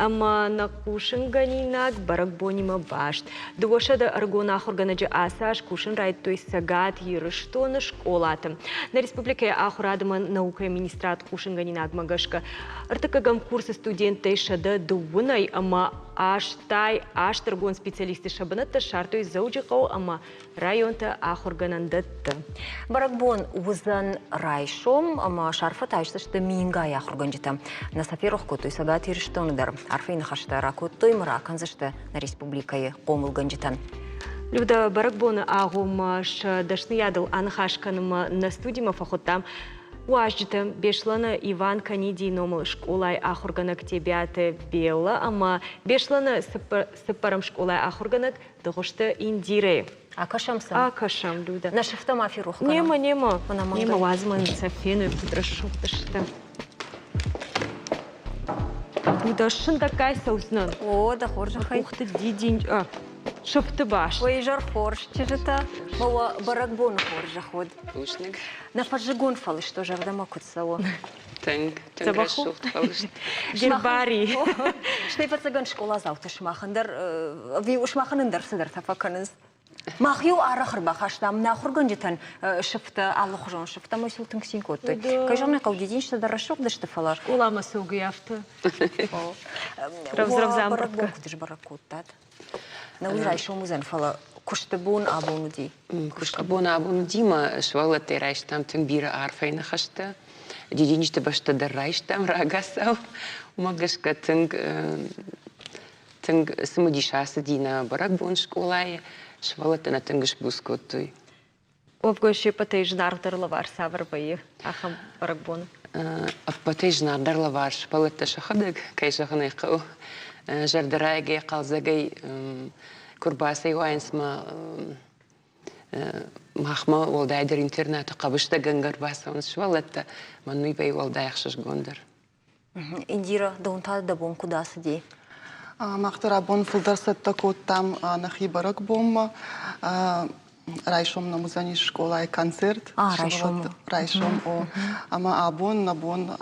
Ӕмӕ нӕ хъусынгӕнинаг бӕрӕгбонимӕ баст. 200 ӕрыгон ахуыргӕнӕджы ацы аз кусын райдыдтой Цӕгат Ирыстоны скъолаты. Нӕ республикӕйы ахуырад ӕмӕ наукӕйы министрад хъусынгӕнинагмӕ гӕсгӕ ӕртыккӕгӕм курсы студенттӕй 109-ӕй ӕмӕ 80 ӕрыгон специалистты сӕ бынӕттӕ ссардтой Дзӕуджыхъӕу ӕмӕ районты ахуыргӕнӕндӕтты. Бӕрӕгбон уыдзӕн райсом ӕмӕ сӕрфат айсдзысты мингай ахуыргӕнджытӕ. Нӕ сӕ ферох кодтой Цӕгат Ирыстоны дӕр. Арфӕйы ныхӕстӕ ракодтой ӕмӕ ракӕндзысты нӕ республикӕйы хъомылгӕнджытӕн. Люда, бӕрӕгбоны агъоммӕ сӕ дӕсныйадыл аныхас кӕнынмӕ нӕ студимӕ фӕхуыдтам Уазджытӕ Беслӕны Иван Канидийы номыл скъолайы ахуыргӕнӕг Тебиаты Белла ӕмӕ Беслӕны цыппӕрӕм скъолайы ахуыргӕнӕг Дыгъуызты Индирӕйы. Акӕсӕм сӕм. Акӕсӕм, Люда. Нӕ сыфтӕ ма ферох кӕнӕм. Нема, нема. Нема, уадз мӕн сӕ феной, куыд рӕсугъд сты. Люда, сындӕггай цӕудзынӕн. О, дӕ хорзӕхӕй. Къухты дидин... Сыфты баст. Уӕ изӕр хорз, чызджытӕ. Уӕ бӕрӕгбоны хорзӕх уӕд. Бузныг. Нӕ фӕззыгон фӕлыст уӕ зӕрдӕмӕ куыд цӕуы? Тынг, тынг рӕсугъд фӕлыст. Гербари. Стӕй фӕцӕгӕн скъоладзаутӕ сымахӕн дӕр, ӕви сымахӕн ӕндӕр цыдӕртӕ фӕкӕнынц? Мах-иу арӕх ӕрбахастам нӕ ахуыргӕнджытӕн сыфтӕ, алыхуызон сыфтӕ, ӕмӕ сыл тынг цин кодтой. Кӕй зӕгъын ӕй хъӕуы, дидинджытӕ дӕр рӕсугъд сты, фӕлӕ... Скъоламӕ цӕугӕ афтӕ. Рӕвдз-рӕвдз Бӕрӕгбон куыд сбӕрӕг кодтат? Нӕ уый райсом уыдзӕн, фӕлӕ куысты бон абон уыди. Куысты бон абон уыди мӕ сывӕллӕттӕй райстам тынг бирӕ арфӕйы ныхӕстӕ. Дидинджыты бӕстӕ дӕр райстам рагацау. Уымӕ гӕсгӕ тынг тынг цымыдис ацыди нӕ бӕрӕгбон скъолайы. Сывӕллӕттӕ нӕ тынг сбуц кодтой. Уӕвгӕ се ппӕтӕй зынаргъдӕр лӕвар цавӕр вӕййы ахӕм бӕрӕгбоны? Ӕппӕтӕй зынаргъдӕр лӕвар сывӕллӕттӕ сӕхӕдӕг, кӕй зӕгъын ӕй хъӕуы, зӕрдӕрайгӕ, хъӕлдзӕгӕй куы рбацӕйуайынц мӕ махмӕ уӕлдайдӕр интернаты хъӕбыстӕгӕнгӕ ӕрбацӕуынц сывӕллӕттӕ, мӕн уый вӕййы уӕлдай ӕхсызгондӕр. Индира, дон та дӕ бон куыд ацыди? Мах дӕр абон фылдӕр цӕттӕ кодтам нӕхи бӕрӕгбонмӕ. Райсом нӕм уыдзӕнис скъолайы концерт. Райсом. Райсом, о. Ӕмӕ абон нӕ бон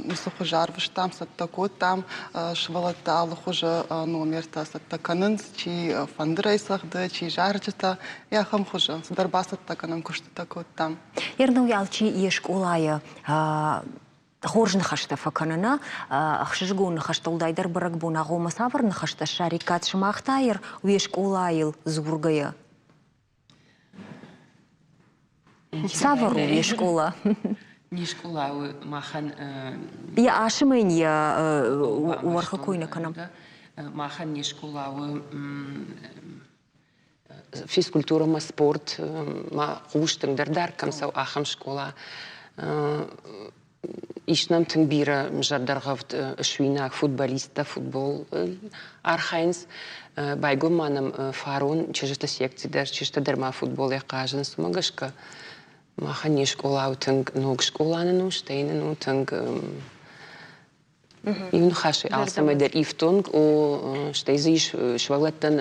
уыцы хуызы арвыстам, цӕттӕ кодтам. Сывӕллӕттӕ алыхуызы номертӕ цӕттӕ кӕнынц, чи фӕндырӕй цӕгъды, чи зарджытӕ. Ахӕм хуызы цыдӕр бацӕттӕ кӕнӕн куыстытӕ кодтам. Ернау алчи йе скъолайы хорз ныхӕстӕ фӕкӕныны, ӕхсызгон ныхӕстӕ, уӕлдайдӕр бӕрӕгбон агъоммӕ цавӕр ныхӕстӕ ссариккат сымах та уе скъолайыл дзургӕйӕ? Цавӕр у йе скъола? Не скъола у махӕн. Йӕ асымӕ йын йӕ уӕрхы кой нӕ кӕнӕм. Махӕн не скъола у физкультурӕмӕ, спорт ма хъус тынгдӕр дӕр кӕм цӕуы, ахӕм скъола. Ис нӕм тынг бирӕ зӕрдӕргъӕвд суинаг футболисттӕ, футбол архайынц. Байгом ма нӕм фарон чызджыты секци дӕр, чызджытӕ дӕр ма футболӕй хъазынц, уымӕ гӕсгӕ махӕн не скъола у тынг ног скъола нын у, стӕй нын у тынг Иу ныхасӕй алцӕмӕй дӕр ифтонг у, стӕй дзы ис сывӕллӕттӕн,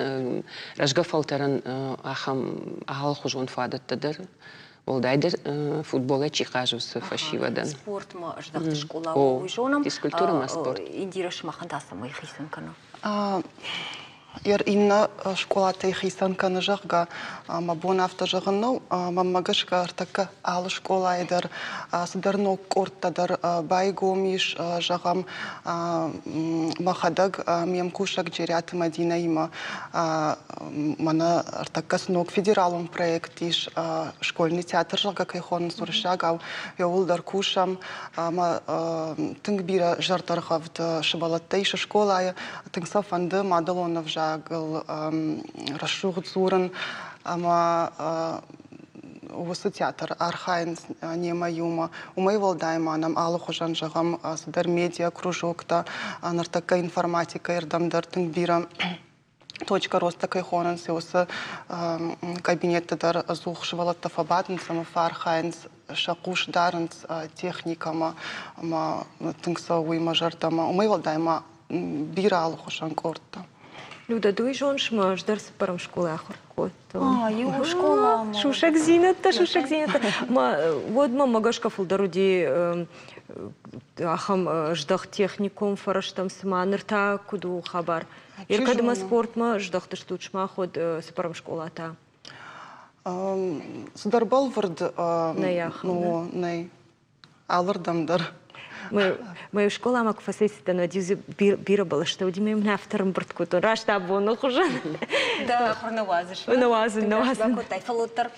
рӕзгӕ фӕлтӕрӕн ахӕм алыхуызон фадӕттӕ дӕр. Уӕлдайдӕр футболӕй чи хъазы, уыцы фӕсивӕдӕн. Спортмӕ здӕхт скъола у, уый зонӕм. Физкультурӕ ӕмӕ спорт. Индира, сымахӕн та цӕмӕй хицӕн кӕны? Иннӕ скъолатӕй хицӕн кӕны, зӕгъгӕ, мӕ бон афтӕ зӕгъын нӕу. Мӕнмӕ гӕсгӕ ӕртӕккӕ алы скъолайы дӕр цыдӕр ног къордтӕ дӕр байгом ис. Зӕгъӕм, мӕхӕдӕг ме мкусӕг Джериаты Мӕдинӕимӕ мӕнӕ ӕртӕккӕ цы ног федералон проект ис, школьный театр, зӕгъгӕ, кӕй хонынц уырыссагау, ууыл дӕр кусӕм. Ӕмӕ тынг бирӕ зӕрдӕргъӕвд сывӕллӕттӕ ис скъолайы. Тынг сӕ фӕнды мадӕлон ӕвзагыл рӕсугъд дзурын ӕмӕ уыцы театр архайынц немӕ иумӕ. Уымӕй уӕлдай ма нӕм алыхуызӕн, зӕгъӕм, цыдӕр медиа-кружоктӕ, ныртӕккӕ информатикӕйы рдӕм дӕр тынг бирӕ точка роста кӕй хонынц, уыцы кабинетты дӕр ӕдзух сывӕллӕттӕ фӕбадынц ӕмӕ фӕархайынц, сӕ хъус дарынц техникӕмӕ ӕмӕ тынг цӕуы уый мӕ зӕрдӕмӕ. Уымӕй уӕлдай ма бирӕ алыхуызон къордтӕ. Люда, ды уый зоныс ӕмӕ ӕз дӕр цыппӕрӕм скъолайы ахуыр кодтон. Иу скъола. Сусӕгдзинӕдтӕ, сусӕгдзинӕдтӕ. Уӕд мӕм гӕсгӕ фылдӕр уыди ахӕм здӕхт техникон фӕрӕзтӕм, цыма ныр та куыд у хабар? Кӕдмӕ спортмӕ здӕхтыстут сымах уӕд цыппӕрӕм скъола та? Цыдӕр бӕлвырд нӕй нӕй. Алырдӕм дӕр. Мӕ скъоламӕ куы фӕцӕйцыдтӕн, уӕд-иу дзы бирӕ бӕлӕстӕ уыди, мӕ мын афтӕ ӕрӕмбырд кодтон. Раст абоны хуызӕн. Дӕ ахуыр нӕ уадзыс? Нӕ уадзын, нӕ уадзын. Бакодтай, фӕлӕ уӕддӕр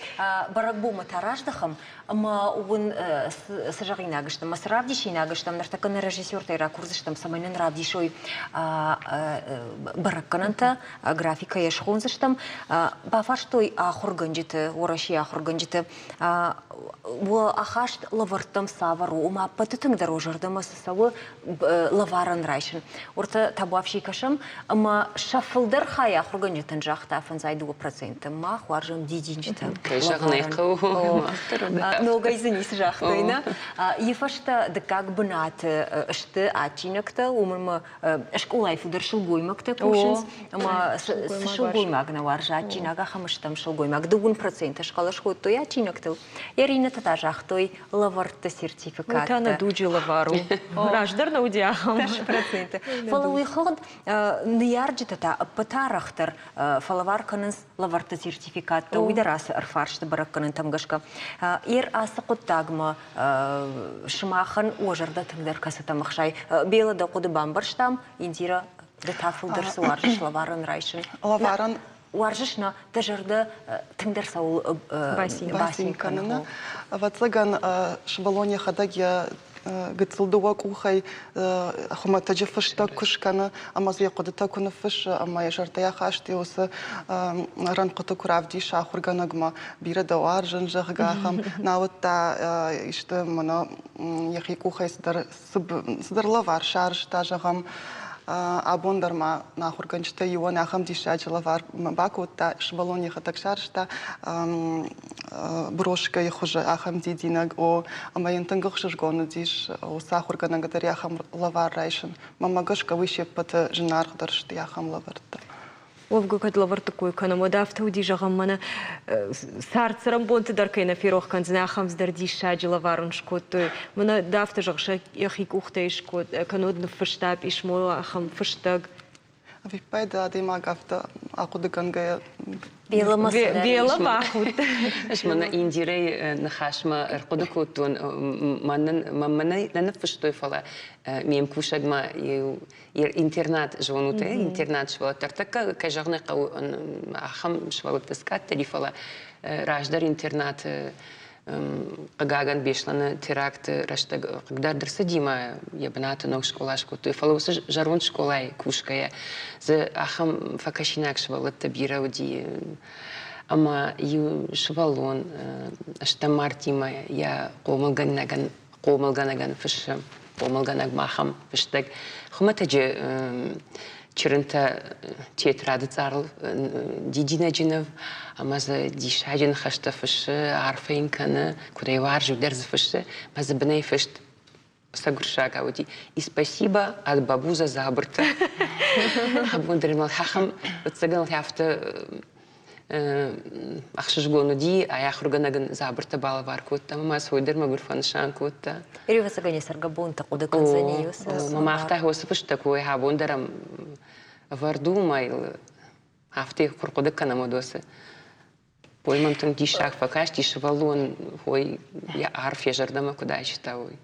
бӕрӕгбонмӕ та раздӕхӕм ӕмӕ уын цы зӕгъинаг стӕм ӕмӕ цы равдисинаг стӕм, ныртӕккӕ нӕ режиссертӕй ракурдзыстӕм, цӕмӕй нын равдисой бӕрӕггӕнӕнтӕ, графикӕйӕ схондзыстӕм. Бафарстой ахуыргӕнджыты, Уӕрӕсейы ахуыргӕнджыты, уӕ ахаст лӕвӕрттӕм цавӕр у, ома ӕппӕты тынгдӕр уӕ зӕрдӕмӕ цы цӕуы лӕварӕн райсын. Уыртӕ табуафси кӕсӕм, ӕмӕ сӕ фылдӕр хай ахуыргӕнджытӕн загъта 52%. Мах уарзӕм дидинджытӕ. Кӕй зӕгъын ӕй хъӕуы, Ногӕй дзы ницы загътой, нӕ? Йӕ фӕстӕ дыккаг бынаты сты адджинӕгтӕ, уымӕн ӕмӕ скъолайы фылдӕр сылгоймӕгтӕ кусынц, ӕмӕ цы сылгоймаг нӕ уарзы адджинаг, ахӕм стӕм сылгоймаг. 2% схъӕлӕс кодтой адджинӕгтыл. Иринӕтӕ та загътой лӕвӕртты сертификаттӕ. Уый та нӕ дуджы лӕвар у. Раздӕр нӕ уыди ахӕм. 10%. Фӕлӕ уый хыгъд ныййарджытӕ та ӕппӕт арӕхдӕр фӕлӕвар кӕнынц лӕвӕртты сертификаттӕ. Уый дӕр ацы ӕрфарсты бӕрӕггӕнӕнтӕм гӕсгӕ. Ер ацы хъуыддагмӕ сымахӕн уӕ зӕрдӕ тынгдӕр кӕцытӕм ӕхсайы? Бела, дӕ хъуыды бамбӕрстам, Индира, ды та фылдӕр цы уарзыс лӕварӕн райсын? Лӕварӕн уарзыс нӕ, дӕ зӕрдӕ тынгдӕр цӕуыл бацин кӕны? Ӕвӕццӕгӕн, сывӕллон йӕхӕдӕг йӕ гыццыл дыууӕ къухӕй хуымӕтӕджы фыстӕг куы скӕны ӕмӕ дзы йӕ хъуыдытӕ куы ныффыссы ӕмӕ йӕ зӕрдӕйы ахаст уыцы рӕнхъыты куы равдисы ахуыргӕнӕгмӕ, бирӕ дӕ уарзын, зӕгъгӕ, ахӕм, науӕд та исты мӕнӕ йӕхи къухӕй цыдӕр цыдӕр лӕвар сарӕзта, зӕгъӕм, абон дӕр ма нӕ ахуыргӕнджытӕй иуӕн ахӕм диссаджы лӕвар бакодта, сывӕллон йӕхӕдӕг сарӕзта брошкӕйы хуызы ахӕм дидинӕг, о, ӕмӕ йын тынг ӕхсызгон уыдис уыцы ахуыргӕнӕг дӕр ахӕм лӕвар райсын. Мӕнмӕ гӕсгӕ уый се ппӕты зынаргъдӕр сты ахӕм лӕвӕрттӕ. Уӕвгӕ кӕд лӕвӕртты кой кӕнӕм, уӕд афтӕ уыди, зӕгъӕм, мӕнӕ цард-цӕрӕнбонты дӕр кӕй нӕ ферох кӕндзынӕ, ахӕм цыдӕр диссаджы лӕвар ын скодтой. Мӕнӕ ды афтӕ зӕгъыс, йӕхи къухтӕй скод, кӕннод ныффыста писмо, ахӕм фыстӕг. Ӕвиппайды адӕймаг афтӕ ахъуыдыгӕнгӕйӕ Бела бахудт. Ӕз мӕнӕ Индирӕйы ныхасмӕ ӕрхъуыды кодтон, мӕнмӕ нӕ ныффыстой, фӕлӕ ме мкусӕгмӕ иу интернат зонут, интернат сывӕллӕттӕ ӕртӕккӕ, кӕй зӕгъын ӕй хъӕуы, ахӕм сывӕллӕттӕ скъӕттӕри, фӕлӕ раздӕр интернаты. Хъыгагӕн, Беслӕны теракты рӕстӕг хъыгдард ӕрцыди ӕмӕ йӕ бынаты ног скъола скодтой. Фӕлӕ уыцы зӕронд скъолайы кусгӕйӕ дзы ахӕм фӕкӕсинаг сывӕллӕттӕ бирӕ уыди. Ӕмӕ иу сывӕллон стӕм мартимӕ йӕ хъомылгӕнӕгӕн хъомылгӕнӕгӕн фыссы, хъомылгӕнӕгмӕ ахӕм фыстӕг. Хуымӕтӕджы чырынтӕ тетрады цъарыл дидинӕджы ныв ӕмӕ дзы диссаджы ныхӕстӕ фыссы, арфӕ йын кӕны, куыд ӕй уарзы, уый дӕр дзы фыссы, ӕмӕ дзы бынӕй фыст сӕ уыди «И спасибо от бабуза Забырты». Абон дӕр мыл ахӕм ӕцӕгӕн афтӕ ӕхсызгон уыди, ай ахуыргӕнӕг ын дзабыртӕ балӕвар кодта ӕмӕ ма сой дӕр мӕгуыр фӕнысан кодта. Ӕвӕццӕгӕн йӕ цӕргӕбонтӕ хъуыды кӕндзӕни. Мах та уыцы фыстӕг уой абон дӕр ӕм ӕвӕрд у ӕмӕ йыл афтӕ куы рхъуыды кӕнӕм, уӕд уыцы Ой, мӕм тынг диссаг фӕкасти, сывӕллон ой йӕ арф йӕ зӕрдӕмӕ куыд айста, уый.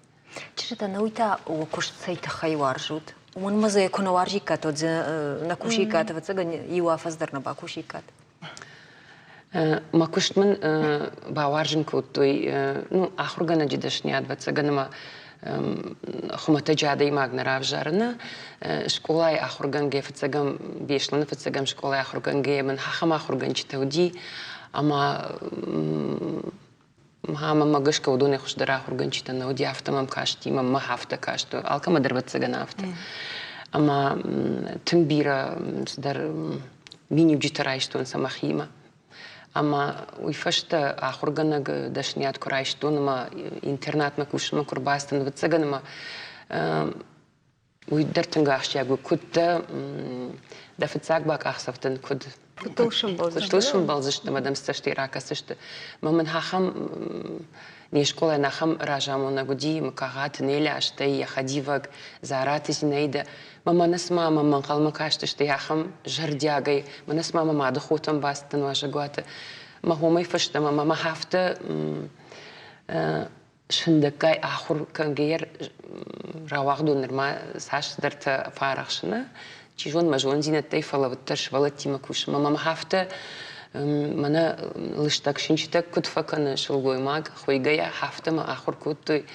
Чызджытӕ, науи та уӕ куыст цӕй тыххӕй уарзут? Уымӕн ӕмӕ дзы куы нӕ уарзиккат, уӕд дзы нӕ кусиккат, ӕвӕццӕгӕн, иу афӕдз дӕр нӕ бакусиккат. Мӕ куыст мын бауарзын кодтой, ну, ахуыргӕнӕджы дӕсныйад, ӕвӕццӕгӕн, ӕмӕ хуымӕтӕджы адӕймаг нӕ равзарыны. Скъолайы ахуыргӕнгӕ фыццӕгӕм, Беслӕны фыццӕгӕм скъолайы ахуыргӕнгӕйӕ мын ахӕм ахуыргӕнджытӕ уыди, ӕмӕ Мӕнмӕ гӕсгӕ уыдонӕй хуыздӕр ахуыргӕнджытӕ нӕ уыди, афтӕ мӕм касти, мӕнмӕ афтӕ каст, алкӕмӕ дӕр ӕвӕццӕгӕн афтӕ. Ӕмӕ тынг бирӕ цыдӕр миниуджытӕ райстон сӕ мӕхимӕ. Ӕмӕ уый фӕстӕ ахуыргӕнӕг дӕсныйад куы райстон ӕмӕ интернатмӕ кусынмӕ куы рбацыдтӕн, ӕвӕццӕгӕн ӕмӕ уый дӕр тынг ахсджиаг у, куыд дӕ дӕ фыццаг бакъахдзӕфтӕн куыд куыд дыл сӕмбӕлдзысты ӕмӕ дӕм цӕстӕй ракӕсдзысты. Мӕ мын ахӕм не скъолайӕн ахӕм разамонӕг уыди Мыкагъаты Неля, стӕй йӕ хӕдивӕг Зараты Зинаидӕ. Мӕ мӕнӕ цыма мӕм ӕнхъӕлмӕ кастысты ахӕм зӕрдиагӕй, мӕнӕ цыма мӕ мады хотӕм бацыдтӕн уазӕгуаты. Мӕ хомӕй фӕстӕмӕ мӕ афтӕ сындӕггай ахуыр кӕнгӕйӕ рауагъдон нырма цас цыдӕртӕ фӕарӕхсына, чи зоны, мӕ зондзинӕдтӕй, фӕлӕ уӕддӕр сывӕллӕттимӕ кусын. Мӕ мӕм афтӕ мӕнӕ лыстӕг сынчытӕ куыд фӕкӕны сылгоймаг, хуыйгӕйӕ, афтӕ мӕ ахуыр кодтой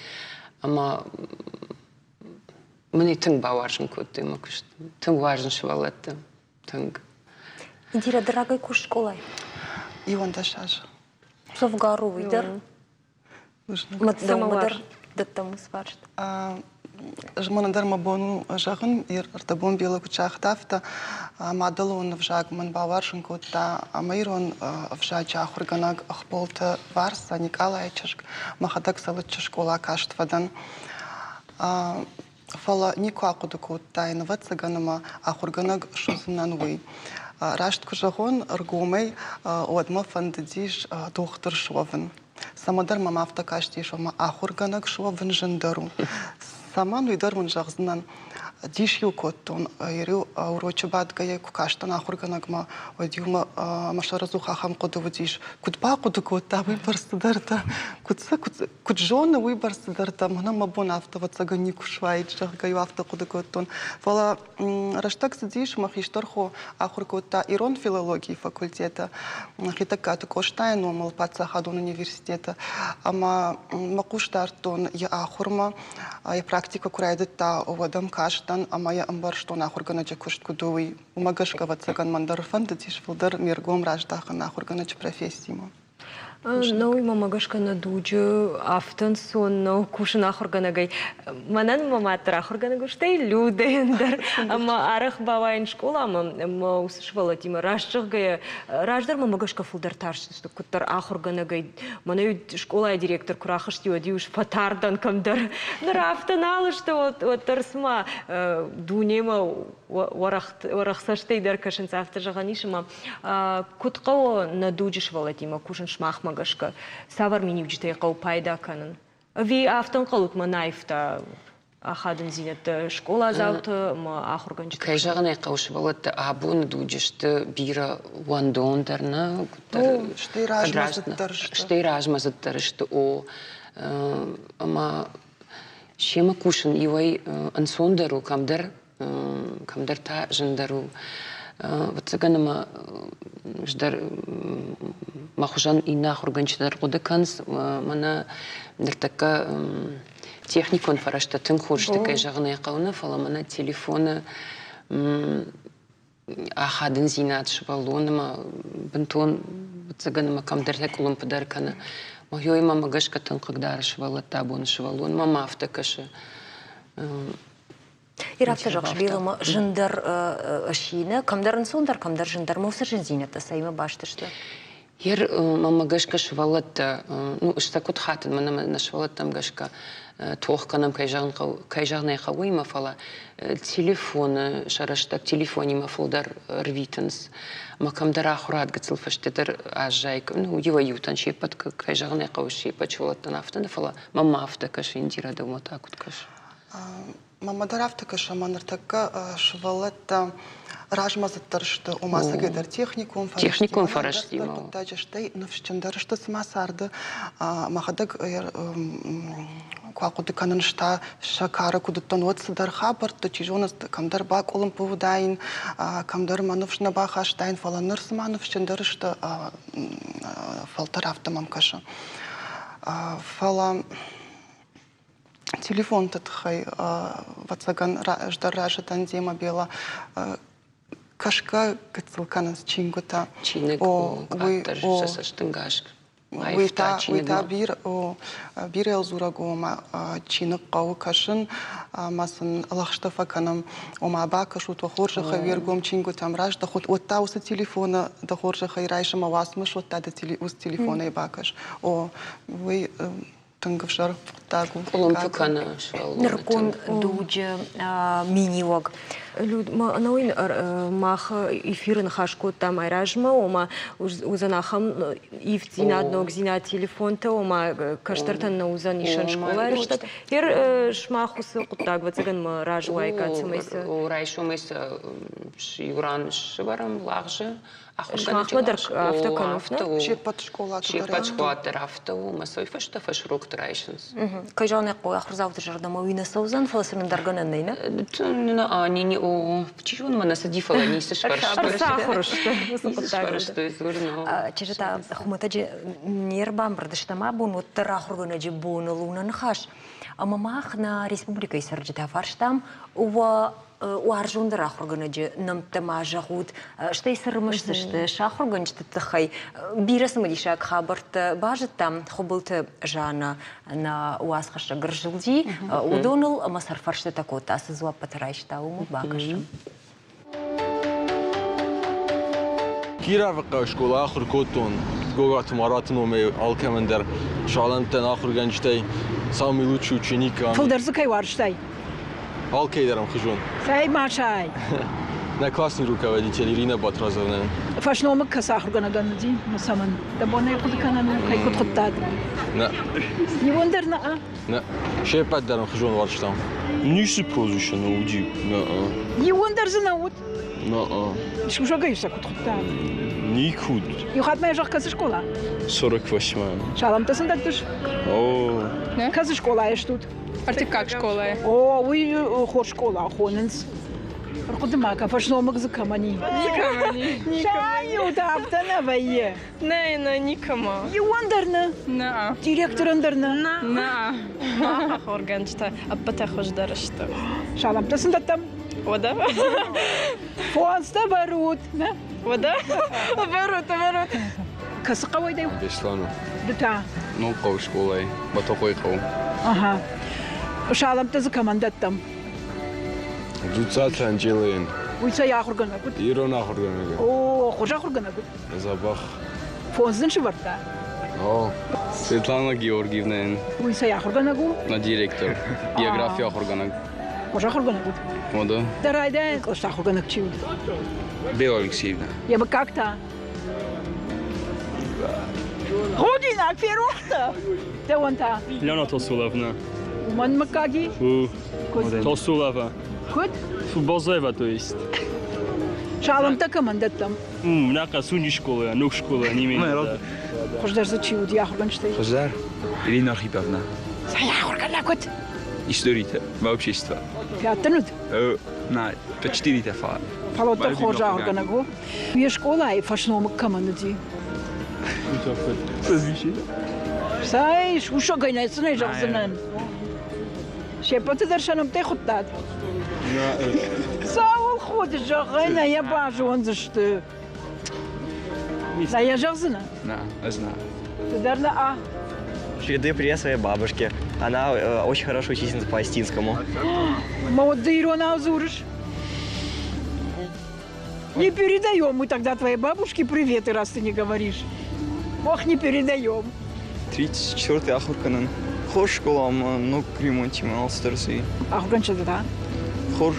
ӕмӕ мын ӕй тынг бауарзын кодтой мӕ куыст. Тынг уарзын сывӕллӕтты, тынг. Индира, ды рагӕй куыс скъолайы? 11 азы. Дзӕвгар у уый дӕр. Дӕумӕ дӕр дӕттӕм уыцы фарст. Ӕз мӕнӕн дӕр мӕ бон у зӕгъын, ӕрдӕбон Бела куыд загъта, афтӕ мадӕлон ӕвзаг мӕн бауарзын кодта ӕмӕ ирон ӕвзаджы ахуыргӕнӕг Ӕхболты Варса Никъалайы чызг. Мӕхӕдӕг Цӕлыччы скъола каст фӕдӕн. Фӕлӕ никуы ахъуыды кодтаин, ӕвӕццӕгӕн, ӕмӕ ахуыргӕнӕг суыдзынӕн, уый. Раст куы зӕгъон ӕргомӕй, уӕд мӕ фӕндыдис дохтыр суӕвын. Цӕмӕдӕр мӕм афтӕ кастис, ома ахуыргӕнӕг суӕвын зындӕр у. Цӕмӕн, уый дӕр уын зӕгъдзынӕн. Дис-иу кодтон, иу урочы бадгӕйӕ куы кастӕн ахуыргӕнӕгмӕ, уӕд-иу мӕ мӕ сӕры ахӕм хъуыды уыдис, куыд бахъуыды кодта уыйбӕрц цыдӕртӕ, куыд сӕ куыд зоны, уыйбӕрц цыдӕртӕ мӕнӕ мӕ бон афтӕ ӕвӕццӕгӕн никуы суаид, зӕгъгӕ-иу афтӕ хъуыды кодтон. Фӕлӕ рӕстӕг цыдис, мӕ хистӕр хо ахуыр кодта ирон филологийы факультеты Хетӕгкаты Къостайы номыл паддзахадон университеты ӕмӕ мӕ хъус дардтон йӕ ахуырмӕ. Йӕ практикӕ куы райдыдта, уӕд ӕм кастӕн ӕмӕ йӕ ӕмбӕрстон ахуыргӕнӕджы куыст куыд у, уый. Уымӕ гӕсгӕ, ӕвӕццӕгӕн, мӕн дӕр фӕндыдис фылдӕр ме ргом раздахын ахуыргӕнӕджы профессимӕ. Нӕу мӕмӕ гӕсгӕ нӕ дуджы афтӕ ӕнцон нӕу кусын ахуыргӕнӕгӕй. Мӕнӕн мӕ мад дӕр ахуыргӕнӕг у, стӕй Людӕйӕн дӕр. Ӕмӕ арӕх бауайын скъоламӕ ӕмӕ уыцы сывӕллӕттимӕ раст зӕгъгӕйӕ, раздӕр мӕмӕ гӕсгӕ фылдӕр тарстысты куыддӕр ахуыргӕнӕгӕй. Мӕнӕ скъолайы директор куы рахызти, уӕд-иу фӕтар дӕн кӕмдӕр. Ныр афтӕ нал сты, уӕддӕр цыма дунемӕ уӕрӕх цӕстӕй дӕр кӕсынц, афтӕ зӕгъӕн ис, ӕмӕ Куыд хъӕуы нӕ дуджы сывӕллӕттимӕ кусын сымахмӕ гӕсгӕ? Цавӕр миниуджытӕй хъӕуы пайда кӕнын? Ӕви афтӕ ӕнхъӕлут мӕ наивтӕ ахадындзинӕдтӕ скъоладзауты ӕмӕ ахуыргӕнджыты? Кӕй зӕгъын ӕй хъӕуы, сывӕллӕттӕ абоны дуджы сты бирӕ уӕндондӕр, нӕ? Стӕй размӕдзыддӕр сты. Стӕй размӕдзыддӕр сты, о. Ӕмӕ семӕ кусын иуӕй ӕнцондӕр у кӕмдӕр, кӕмдӕр та зындӕр у. Ӕвӕццӕгӕн ӕмӕ ӕз дӕр мӕ хуызӕн иннӕ ахуыргӕнджытӕ дӕр хъуыды кӕнынц, мӕнӕ ныртӕккӕ техникон фӕрӕзтӕ тынг хорз сты, кӕй зӕгъын ӕй хъӕуы, нӕ, фӕлӕ мӕнӕ телефоны ахадындзинад сывӕллонмӕ бынтон ӕвӕццӕгӕн ӕмӕ кӕмдӕртӕ къуылымпы дӕр кӕны. Мӕ мӕ гӕсгӕ тынг хъыгдары сывӕллӕтты абоны сывӕллонмӕ ма афтӕ кӕсы. Ирӕтты зӕгъсбилымӕ зындӕр сси нӕ, кӕмдӕр ӕнцондӕр, кӕмдӕр зындӕр. Ма уыцы зындзинӕдтӕ цӕимӕ баст сты? Ер мӕмӕ гӕсгӕ сывӕллӕттӕ, ну, сӕ куыд хатын, мӕнӕ нӕ сывӕллӕттӕм гӕсгӕ тох кӕнӕм, кӕй зӕгъын хъӕуы, кӕй зӕгъын ӕй хъӕуы, уыимӕ, фӕлӕ телефоны сӕ рӕстӕг телефонимӕ фылдӕр рвитынц. Ӕмӕ кӕмдӕр ахуырад гыццыл фӕстӕдӕр аззайы, ну, иуӕй-иутӕн се ппӕт, кӕй зӕгъын ӕй хъӕуы, се ппӕт сывӕллӕттӕн афтӕ нӕ, фӕлӕ мӕнмӕ афтӕ кӕсы, Индирӕ, дӕумӕ та куыд кӕсы? Мамӕ дӕр афтӕ кӕсы, ӕмӕ ныртӕккӕ сывӕллӕттӕ размӕдзыддӕр сты, ома ӕцӕгӕйдӕр техникон фӕрӕзтимӕ, техникон фӕрӕзтимӕ хъуыддаджы, стӕй ныфсджындӕр сты цыма царды. Мӕхӕдӕг куы ахъуыды кӕнын, та сӕ кары куыд уыдтӕн, уӕд цыдӕр хабӕртты, чи зоны, кӕмдӕр бакъуылымпы уыдаин, кӕмдӕр мӕ ныфс нӕ бахастаин, фӕлӕ ныр цыма ныфсджындӕр сты, фӕлтӕр афтӕ мӕм кӕсы. Фӕлӕ Телефонты тыххӕй, ӕвӕццӕгӕн, ӕз дӕр разы дӕн демӕ, Бела. Кӕсгӕ гыццыл кӕнынц чингуытӕ. Чиныг у, къаддӕр сӕ цӕстӕнгас уый та, уый та бирӕ дзурӕг у, ома чиныг хъӕуы кӕсын ӕмӕ сын лӕгъстӕ фӕкӕнӕм, ома бакӕсут уӕ хорзӕхӕй уе ргом чингуытӕм раздӕхут, уӕд та уыцы телефоны дӕ хорзӕхӕй райс ӕмӕ уацмыс уӕд та дӕ уыцы телефонӕй бакӕс. О, уый тынг ӕвзӕр хъуыддаг у. Къуылымпы кӕны сывӕллоны. Нырыккон дуджы миниуӕг. Ӕнӕуый мах эфиры ныхас кодтам айразмӕ, ома уыдзӕн ахӕм ивддзинад, ногдзинад телефонтӕ, ома кӕстӕртӕн нӕ уыдзӕн исӕн скъолайы рӕстӕг. Ер сымах уыцы хъуыддаг, ӕвӕццӕгӕн, мӕ разы уаиккат, цӕмӕй сӕ... Райсомӕй сӕ иу ран сӕвӕрӕм лагъзы, Сымахмӕ дӕр афтӕ кӕнут, нӕ? Се ппӕт скъолаты Се ппӕт скъолаты дӕр афтӕ у, ӕмӕ сӕ уый фӕстӕ фӕсурокты райсынц. Кӕй зӕгъын ӕй хъӕуы, ахуырдзауты зӕрдӕмӕ уый нӕ цӕудзӕн, фӕлӕ сын ӕндӕр гӕнӕн нӕй, нӕ? Не, чи зоны, мӕ нӕ цыди, фӕлӕ ницы сфӕрстой. Ӕрцахуыр сты уыцы хъуыддагыл. Сфӕрстой, дзурын. Чызджытӕ хуымӕтӕджы не рбамбырд стӕм абон, уӕддӕр ахуыргӕнӕджы боныл у нӕ ныхас. Ӕмӕ мах нӕ республикӕйы цӕрджытӕ фарстам, уӕ уарзондӕр ахуыргӕнӕджы нӕмттӕ ма зӕгъут, стӕй цы рымысдзысты сӕ ахуыргӕнджыты тыххӕй. Бирӕ цымыдисаг хабӕрттӕ базыдтам Хуыбылты Жаннӕ нӕ уацхӕссӕг ӕрзылди уыдоныл ӕмӕ сӕрфӕрстытӕ кодта, цы дзуаппытӕ райста, уымӕ бакӕсӕм. Кировыхъӕуы скъола ахуыр кодтон Гогаты Мараты номӕй алкӕмӕн дӕр салӕмттӕн ахуыргӕнджытӕй самый лучший ученик. Фылдӕр дзы кӕй уарзтай? Алкӕй дӕр ӕмхуызон. Цӕй ма сай! Нӕ классный руководитель Ирина Батразовна. Фӕсномыг кӕцы ахуыргӕнӕгӕн уыди? Цӕмӕн? Дӕ бон ӕй хъуыды кӕнӕн у, кӕй куыд хуыдтат? Нӕ. Иуон дӕр нӕ? Нӕ. Се ппӕт дӕр ӕмхуызон уарзтам. Ницы прозвище нӕ уыди. Нӕ. Иуон дӕр дзы нӕ уыд? Нӕ. Сусӕгӕй сӕ куыд хуыдтат? Никуд. Иу хатт ма зӕгъ, кӕцы скъола? 48 Саламтӕ сын дӕттыс? О. Кӕцы скъолайы стут? Ӕртыккаг скъолайы. О, уый хорз скъола хонынц. Ӕрхъуыды ма кӕн, фӕсномыг дзы кӕмӕн и? Никӕмӕн и. Сӕ-иу та афтӕ нӕ вӕййы. Нӕ, нӕ, никӕмӕ. Иуӕн дӕр нӕ? Нӕ. Директорӕн дӕр нӕ? Нӕ. Мах ахуыргӕнджытӕ ӕппӕтӕй хуыздӕр сты. Саламтӕ сын дӕттӕм? Уӕдӕ. Фондзтӕ бӕрут, нӕ? Уӕдӕ? Бӕрут, бӕрут. Кӕцы хъӕуӕй дӕ? Беслӕны. Ды та? Ног хъӕуы скъолайы, Батохъойы хъӕу. Ага. Салӕмттӕ дзы кӕмӕн дӕттӕм? Дзуццаты Анджелӕйӕн. Уый цӕй ахуыргӕнӕг уыд? Ирон ахуыргӕнӕг. О, хорз ахуыргӕнӕг уыд. Дзӕбӕх. Фондз дын сывӕрдта? О, Светлана Георгиевнӕйӕн. Уый цӕй ахуыргӕнӕг у? На директор, географийы ахуыргӕнӕг. Хорз ахуыргӕнӕг уыд? О, да. Дӕ райдайӕн кълӕсты ахуыргӕнӕг чи уыд? Бела Алексеевна. Йӕ мыггаг та? Худинаг ферох дӕ? Дӕуӕн та? Лена Тосуловна. Уымӕн мыггаги? У. Тосулова. Куыд? Футболзаева, то есть. Саламтӕ кӕмӕн дӕттӕм? Нӕ хъӕцуни школа, ног школа, не менее. Хуыздӕр дзы чи уыди ахуыргӕнджытӕй? Хуыздӕр? Ирина Архиповна. Цӕй ахуыргӕнӕг уыд? Историтӕ, общество. Пятын уыд? На, по четыре фа. Фӕлӕ уӕддӕр хорз ахуыргӕнӕг у. Йе скъолайы фӕсномыг кӕмӕн уыди? Цӕй, сусӕгӕй нӕ цы нӕ зӕгъдзынӕн. Се ппӕты дӕр сӕ нӕмттӕй хуыдтат? Цӕуыл ходы, зӕгъай, нӕ йӕ базондзысты. Нӕ йӕ зӕгъдзынӕ? Нӕ, ӕз нӕ. Ты дӕр нӕ а? Передаю привет своей бабушке. Она очень хорошая учительница по астинскому. Ма вот ты иронау дзурыс? Не передаем мы тогда твоей бабушке приветы, раз ты не говоришь. Ох, не передаем. 34-й ахуыр кӕнын. Хорз скъола ӕмӕ ног ремонтимӕ алцыдӕр цы и. Ахуыргӕнджытӕ та? Хорз.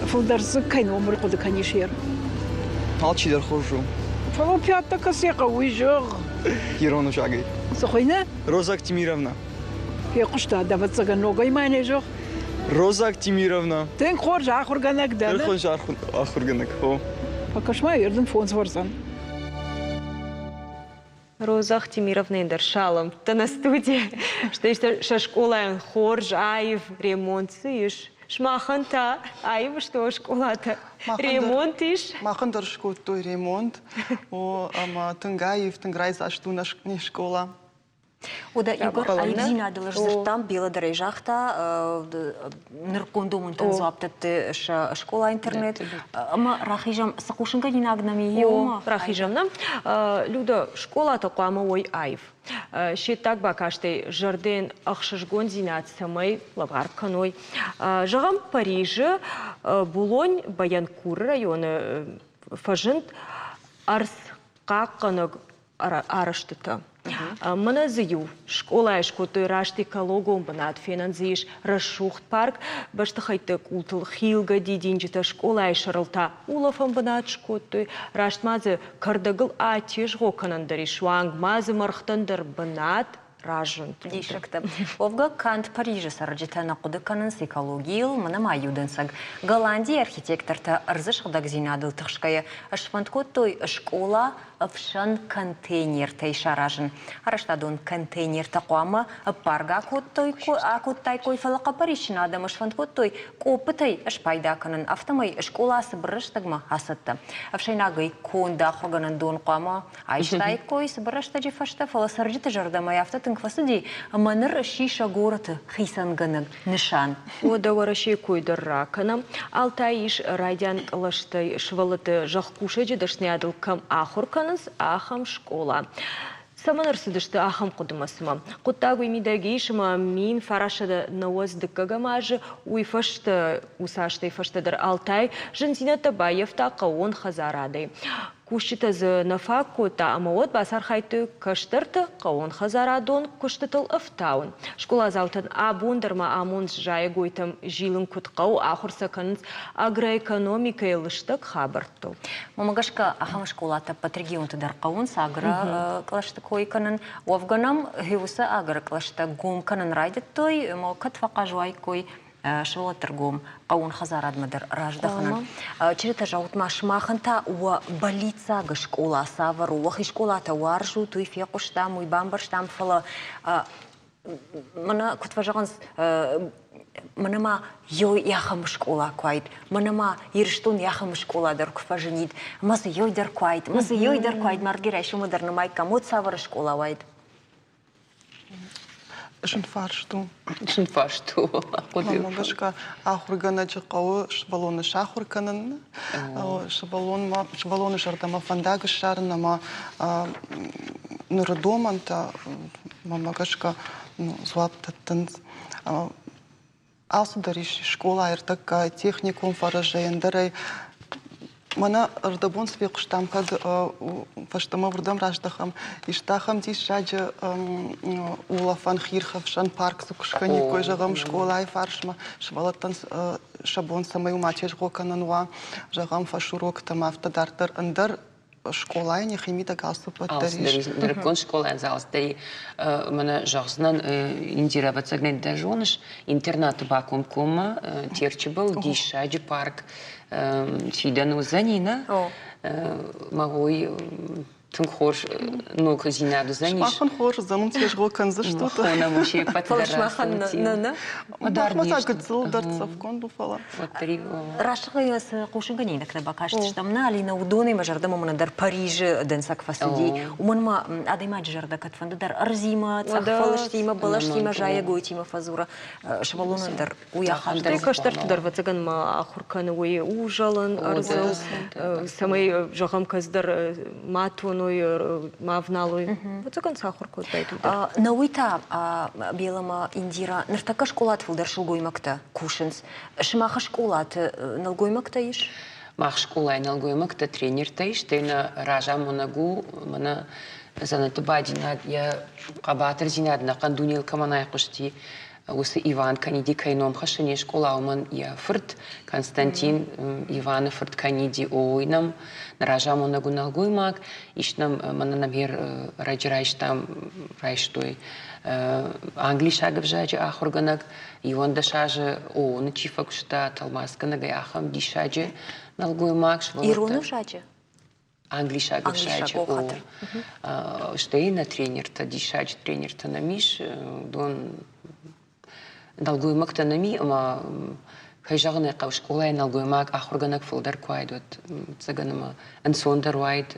Фылдӕр дзы кӕй номыр хъуыды кӕнис ер? Алчидӕр хорз у. Фӕлӕ пятта кӕсе хъӕуы, уый зӕгъ. Ирон ӕвзагӕй. Цы хуыйны? Роза Актимировна. Фехъуыста, ӕвӕццӕгӕн, ногӕй ма нӕ зӕгъ. Роза Актимировна. Тынг хорз ахуыргӕнӕг дӕ. Тынг хорз ахуыргӕнӕг, о. Фӕкӕс-ма, ердын фондз вӕрдзӕн. Роза Ахтимировнайӕн дӕр салӕмттӕ нӕ студийы. Стӕй сӕ скъолайӕн хорз, аив ремонт цы ис. Сымахӕн та аив сты уӕ скъолатӕ. Ремонт ис? Махӕн дӕр скодтой ремонт. О, ӕмӕ тынг аив, тынг райдзаст у не скъола. Уӕдӕ иугӕр аивдзинадыл сдзырдтам, Бела дӕр ӕй загъта, нырыккон домӕнтӕн дзуапп дӕтты сӕ скъола-интернет. Ӕмӕ рахизӕм, цы хъусынгӕнинаг нӕм и, уымӕ? Рахизӕм нӕм. Люда, скъолатӕ хъуамӕ уой аив. Се ддаг бакастӕй зӕрдӕйӕн ӕхсызгондзинад цӕмӕй лӕвар кӕной. Зӕгъӕм, Парижы Булонь Баянкуры районы фӕзынд ӕрдз хъахъхъӕнӕг арӕзтытӕ. Мӕнӕ дзы иу скъолайы скодтой раст экологон бынат, фенӕн дзы ис рӕсугъд парк, бӕстыхӕйтты къултыл хилгӕ дидинджытӕ, скъолайы сӕрыл та улӕфӕн бынат скодтой, раст ма дзы кӕрдӕгыл атезгъо кӕнӕн дӕр ис, суанг ма дзы мӕргътӕн дӕр бынат разынд. Диссӕгтӕ. Уӕвгӕ канд Парижы цӕрджытӕ нӕ хъуыды кӕнынц экологийыл, мӕнӕ ма иу дӕнцӕг. Голландийы архитектортӕ ӕрдзы сыгъдӕгдзинадыл тыхсгӕйӕ сфӕнд кодтой скъола ӕфсӕн контейнертӕй саразын. Арӕзтадон контейнертӕ хъуамӕ ӕппаргӕ акодтой, акодтаиккой, фӕлӕ хъӕппӕрисджын адӕмы сфӕнд кодтой къоппытӕй спайда кӕнын. Афтӕмӕй скъола цыбыр рӕстӕгмӕ ацӕттӕ. Ӕфсӕйнагӕй конд ахуыргӕнӕндон хъуамӕ айстаиккой цыбыр рӕстӕджы фӕстӕ, фӕлӕ цӕрджыты зӕрдӕмӕ афтӕ тынг фӕцыди, ӕмӕ ныр сси сӕ горӕты хицӕнгӕнӕг нысан. Уӕдӕ Уӕрӕсейы кой дӕр ракӕнӕм. Алтай ис райдиан кълӕстӕй сывӕллӕтты зӕхкусӕджы дӕсныйадыл кӕм ахуыр кӕнынц, ахӕм скъола. Цӕмӕн ӕрцыдысты ахӕм хъуыдымӕ цымӕ? Хъуыддаг уый мидӕг ис, ӕмӕ 1990 дыккӕгӕм азы уый фӕстӕ, уыцы азтӕй фӕстӕдӕр Алтай зындзинӕдтӕ баййӕфта хъӕууон хӕдзарадӕй. Кусджытӕ дзы нӕ фаг кодта ӕмӕ уӕд бацархайдтой кӕстӕрты хъӕууонхӕдзарадон куыстытыл ӕфтауын. Скъоладзаутӕн абон дӕр ма амонд зайӕгойтӕм зилын куыд хъӕуы, ахуыр сӕ кӕнынц агроэкономикӕйы лыстӕг хабӕрттыл. Уымӕ гӕсгӕ ахӕм скъолатӕ ӕппӕт регионты дӕр хъӕуынц агрокълӕсты кой кӕнын. Уӕвгӕ нӕм уыцы агрокълӕстӕ гом кӕнын райдыдтой, ӕмӕ кӕд фӕхъаз уаиккой сывӕллӕтты ргом хъӕууон хӕдзарадмӕ дӕр раздӕхынӕн. Чызджытӕ, зӕгъут ма, сымахӕн та уӕ бӕллиццаг скъола цавӕр у? Уӕхи скъолатӕ уарзут, уый фехъуыстам, уый бамбӕрстам, фӕлӕ мӕнӕ куыд фӕзӕгъынц, мӕнӕ ма ёй ахӕм скъола куы уаид, мӕнӕ ма Ирыстон ахӕм скъола дӕр куы фӕзынид, ӕмӕ дзы ёй дӕр куы уаид, ӕмӕ дзы ёй дӕр куы уаид, мӕрдги райсомы дӕр нымайккам, уӕд цавӕр скъола уаид? Зын фарст у. Зын фарст у. Мӕнмӕ гӕсгӕ ахуыргӕнӕджы хъӕуы сывӕллоны сахуыр кӕнын, сывӕллонмӕ сывӕллоны зӕрдӕмӕ фӕндаг ссарын ӕмӕ ныры домӕнтӕ, мӕнмӕ гӕсгӕ, дзуапп дӕттынц. Алцыдӕр ис скъолайы ӕртӕккӕ техникон фӕрӕзӕй, ӕндӕрӕй. Мӕнӕ ӕрдӕбон цы фехъуыстам, кӕд фӕстӕмӕ уырдӕм раздӕхӕм, исты ахӕм диссаджы улӕфӕн, хиирхӕфсӕн парк дзы куы скӕниккой, зӕгъӕм, скъолайы фарсмӕ, сывӕллӕттӕн сӕ бон цӕмӕй уымӕ тезгъо кӕнын уа, зӕгъӕм, фӕсуроктӕм, афтӕ дарддӕр ӕндӕр скъолайӕн йӕхимидӕг алцыппӕт дӕр ис. Нырыккон скъолайӕн алцыдӕр мӕнӕ зӕгъдзынӕн, Индирӕ, ӕвӕццӕгӕн дӕ зоныс, интернаты бакомкоммӕ Терчы был диссаджы парк фидӕн уыдзӕни, нӕ? Мӕ уый Тынг хорз ногдзинад уыдзӕнис. Сымахӕн хорз уыдзӕн, уым тезгъо кӕндзыстут. Хонӕм у се ппӕт Фӕлӕ сымахӕн нӕ нӕ. Махмӕ та гыццыл дӕрддзӕфгонд у, фӕлӕ. Раст зӕгъгӕйӕ, цы хъусынгӕнинӕгтӕ бакастыстӕм, нӕ, Алинӕ, уыдонӕй мӕ зӕрдӕмӕ мӕнӕ дӕр Парижы дӕнцӕг фӕцыди. Уымӕн ма адӕймаджы зӕрдӕ кӕдфӕнды дӕр ӕрдзимӕ, цъӕх фӕлыстимӕ, бӕлӕстимӕ, зайӕгойтимӕ фӕдзуры. Сывӕллонӕн дӕр уый ахӕм. Стӕй кӕстӕрты дӕр, ӕвӕццӕгӕн, ма ахуыр кӕны уый узӕлын ӕрдзыл, цӕмӕй, зӕгъӕм, кӕцыдӕр ма тоной, ма вналой. Ӕвӕццӕгӕн, сахуыр кодтаид уый дӕр. Науый та, Белама Индира, ныртӕккӕ скъолаты фылдӕр сылгоймӕгтӕ кусынц. Сымах скъолаты нӕлгоймӕгтӕ ис? Мах скъолайы нӕлгоймӕгтӕ тренертӕ ис, стӕй нӕ разамонӕг у мӕнӕ дзӕнӕты бадинаг, йӕ хъӕбатырдзинад ӕнӕхъӕн дунейыл кӕмӕн айхъуысти, уыцы Иван Каниди кӕй ном хӕссы не скъола, уымӕн йӕ фырт Константин Иваны фырт Каниди ой нӕм нӕ разамонӕг у нӕлгоймаг, ис нӕм, мӕнӕ нӕм йе рӕджы райстам, райстой англисаг ӕвзаджы ахуыргӕнӕг, 11 азы ООН-ы чи фӕкуыста тӕлмацгӕнӕгӕй, ахӕм диссаджы нӕлгоймаг. Ирон ӕвзаджы? Англисаг ӕвзаджы. Стӕй нӕ тренертӕ, диссаджы тренертӕ нӕм ис, уыдон нӕлгоймӕгтӕ нӕм и, ӕмӕ кӕй зӕгъын ӕй хъӕуы, скъолайы нӕлгоймаг ахуыргӕнӕг фылдӕр куы уаид, уӕд ӕвӕццӕгӕн ӕмӕ ӕнцондӕр уаид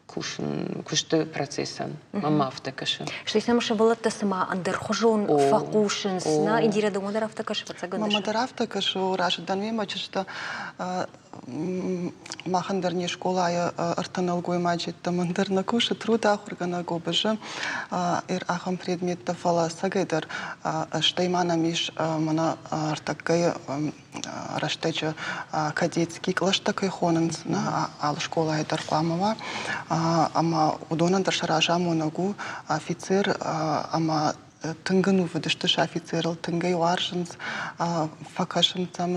кусын куысты процессӕн. Мӕнмӕ афтӕ кӕсы. Стӕй сӕм сывӕллӕттӕ цыма ӕндӕрхуызон фӕхъусынц. Нӕ, Индирӕ, дӕумӕ дӕр афтӕ кӕсы, фыццагӕн? Мӕнмӕ дӕр афтӕ кӕсы, разы дӕн уемӕ чызджытӕ. Махӕн дӕр не скъолайы ӕртӕ нӕлгоймаджы йеддӕмӕ дӕр нӕ кусы труд ахуыргӕнӕг ОБЖ ахӕм предметтӕ, фӕлӕ ӕцӕгӕйдӕр стӕй ма нӕм ис мӕнӕ ӕртӕккӕйы рӕстӕджы кадетский кълӕстӕ кӕй хонынц, нӕ алы скъолайы дӕр хъуамӕ уа. Ӕмӕ уыдонӕн дӕр сӕ разамонӕг у офицер ӕмӕ тынг ӕнувыд сты сӕ офицерыл, тынг ӕй уарзынц, фӕкӕсынц ӕм,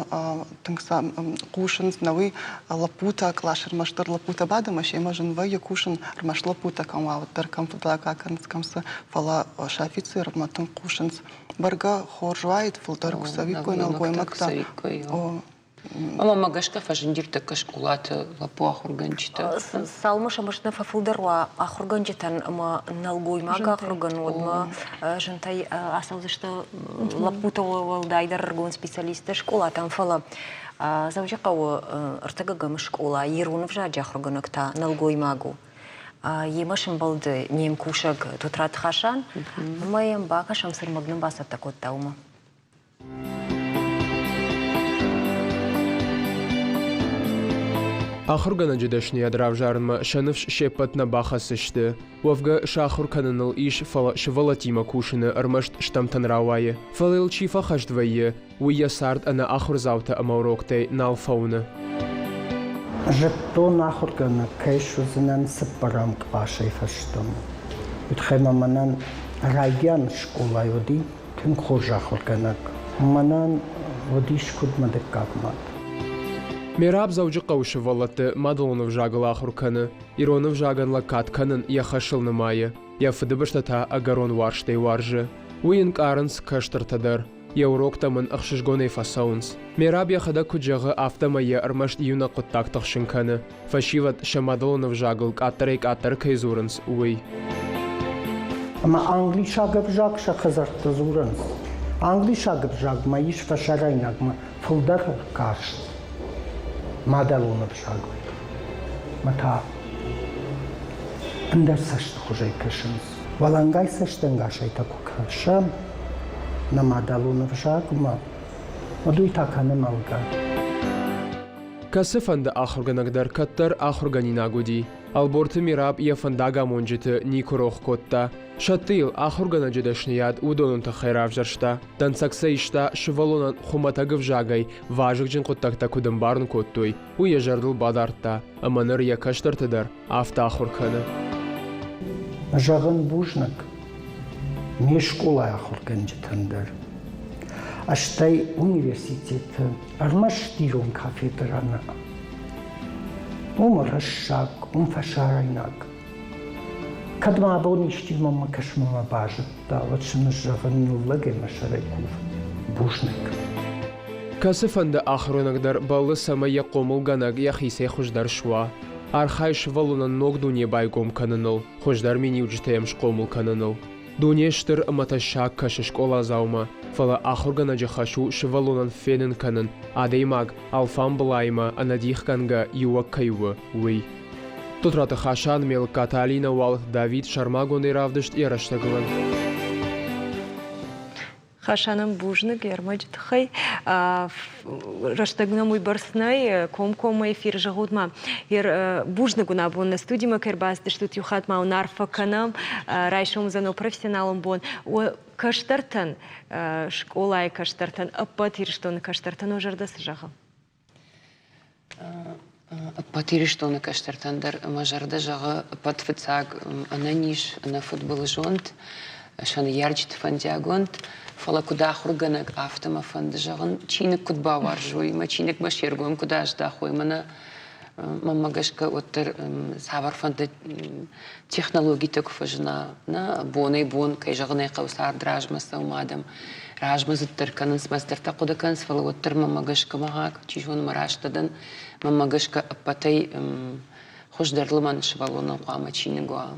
тынг сӕм хъусынц. Нӕуый лӕппутӕ, къласы ӕрмӕстдӕр лӕппутӕ бады ӕмӕ семӕ зын вӕййы кусын, ӕрмӕст лӕппутӕ кӕм уа, уӕддӕр кӕм фыдӕлӕг акӕнынц, кӕм цы, фӕлӕ сӕ офицермӕ тынг хъусынц. Бӕргӕ хорз уаид, фылдӕр куы цӕуиккой нӕлгоймӕгтӕ. Ӕмӕ мӕ гӕсгӕ фӕзынди ӕртӕккӕ скъолаты лӕппу ахуыргӕнджытӕ. Цалынмӕ сӕ мӕст нӕ фӕфылдӕр уа ахуыргӕнджытӕн ӕмӕ нӕлгоймаг ахуыргӕнодмӕ зынтӕй ацӕудзысты лӕппутӕ уӕлдайдӕр ӕрыгон специалисттӕ скъолатӕм, фӕлӕ Дзӕуджыхъӕуы ӕртыккӕгӕм скъола ирон ӕвзаджы ахуыргӕнӕг та нӕлгоймаг у. Йемӕ сӕмбӕлд не мкусӕг Тотраты Хасан ӕмӕ йӕм бакӕсӕм, цы рмӕг нын бацӕттӕ кодта, уымӕ. Ахуыргӕнӕджы дӕсныйад равзарынмӕ сӕ ныфс се ппӕт нӕ бахӕсдзысты. Уӕвгӕ, сахуыр кӕныныл ис, фӕлӕ сывӕллӕттимӕ кусыны ӕрмӕст стӕмтӕн рауайы. Фӕлӕ йыл чи фӕхӕст вӕййы, уый йӕ цард ӕнӕ ахуырдзаутӕ ӕмӕ уроктӕй нал фӕуыны. Зыдтон ахуыргӕнӕг кӕй суыдзынӕн цыппӕрӕм къласӕй фӕстӕмӕ. Уый тыххӕй ма мӕнӕн райдиан скъолайы уыди тынг хорз ахуыргӕнӕг. Мӕнӕн уыдис куыд мӕ дыккаг мад. Мераб Дзӕуджыхъӕуы сывӕллӕтты мадӕлон ӕвзагыл ахуыр кӕны. Ирон ӕвзагӕн лӕггад кӕнын йӕ хӕсыл нымайы, йӕ фыдыбӕстӕ та ӕгӕрон уарзтӕй уарзы. Уый ӕнкъарынц кӕстӕртӕ дӕр. Йӕ уроктӕм ын ӕхсызгонӕй фӕцӕуынц. Мераб йӕхӕдӕг куыд зӕгъы, афтӕмӕй йӕ ӕрмӕст иунӕг хъуыддаг тыхсын кӕны, фӕсивӕд сӕ мадӕлон ӕвзагыл къаддӕрӕй-къаддӕр кӕй дзурынц, уый. Ӕмӕ англисаг ӕвзаг сӕ хӕдзӕртты дзурынц. Англисаг ӕвзагмӕ ис фӕсарӕйнагмӕ фылдӕр каст мадӕлон ӕвзагмӕ. Мӕ та ӕндӕр цӕсты хуызӕй кӕсынц. Уӕлӕнгай цӕстӕнгасӕй та куы кӕсӕм нӕ мадӕлон ӕвзагмӕ, уӕд уый та кӕны мӕлгӕ. Кӕцыфӕнды ахуыргӕнӕг дӕр кӕддӕр ахуыргӕнинаг уыди. Ӕлборты Мираб йӕ фӕндагамонджыты никуы рох кодта. Сӕтты йыл ахуыргӕнӕджы дӕсныйад уыдоны тыххӕй равзӕрста. Дӕнцӕг сӕ иста сывӕллонӕн хуымӕтӕг ӕвзагӕй вазыгджын хъуыддӕгтӕ куыд ӕмбарын кодтой, уый йӕ зӕрдыл бадардта ӕмӕ ныр йӕ кӕстӕрты дӕр афтӕ ахуыр кӕны. Зӕгъын бузныг не скъолайы ахуыргӕнджытӕн дӕр. Стӕй университеты ӕрмӕст ирон кафедрӕ нӕ. Уым уырыссаг, уым фӕсарӕйнаг. Кӕд ма абон исчи мӕнмӕ кӕсынмӕ базыдта, уӕд сын зӕгъын ныллӕгӕй мӕ сӕрӕй кувын. Бузныг. Кӕцыфӕнды ахуыргӕнӕг дӕр бӕллы, цӕмӕй йӕ хъомылгӕнӕг йӕхицӕй хуыздӕр суа. Архайы сывӕллонӕн ног дуне байгом кӕныныл, хуыздӕр миниуджытӕ йӕм схъомыл кӕныныл. Дуне стыр ӕмӕ тӕссаг кӕсы скъоладзаумӕ, фӕлӕ ахуыргӕнӕджы хӕс у сывӕллонӕн фенын кӕнын, адӕймаг алфамбылаимӕ ӕнӕдихгӕнгӕ иуӕг кӕй у, уый. Тотраты Хасан, Мелыккаты Алинӕ, Уалыты Давид сӕрмагондӕй равдыст йӕ рӕстӕгылӕн. Хасанӕн бузныг йе рмӕджы тыххӕй. Рӕстӕг нӕм уыйбӕрц нӕй, комкоммӕ эфир зӕгъут ма. Бузныг уын абон нӕ студимӕ кӕй ӕрбацыдыстут, иу хатт ма уын арфӕ кӕнӕм. Райсом уыдзӕн профессионалон бон. Кӕстӕртӕн, скъолайы кӕстӕртӕн, ӕппӕт Ирыстоны кӕстӕртӕн уӕ зӕрдӕ цы зӕгъы? Ӕппӕт Ирыстоны кӕстӕртӕн дӕр мӕ зӕрдӕ зӕгъы ӕппӕт фыццаг ӕнӕниз, ӕнӕфыдбылызонд, сӕ ныййарджыты фӕндиагонд, фӕлӕ куыд ахуыргӕнӕг, афтӕ мӕ фӕнды зӕгъын, чиныг куыд бауарзой, мӕ чиныгмӕ се ргом куыд аздахой, мӕнӕ мӕнмӕ гӕсгӕ уӕддӕр цавӕрфӕнды технологитӕ куы фӕзына, нӕ бонӕй-бон, кӕй зӕгъын ӕй хъӕуы, цард размӕ цӕуы адӕм размӕдзыддӕр кӕнынц, мӕ цыдӕртӕ хъуыды кӕнынц, фӕлӕ уӕддӕр мӕнмӕ гӕсгӕ мӕгъа, чи зоны, мӕ раст дӕ дӕн, мӕнмӕ гӕсгӕ ӕппӕтӕй хуыздӕр лымӕн сывӕллонӕн хъуамӕ чиныг уа.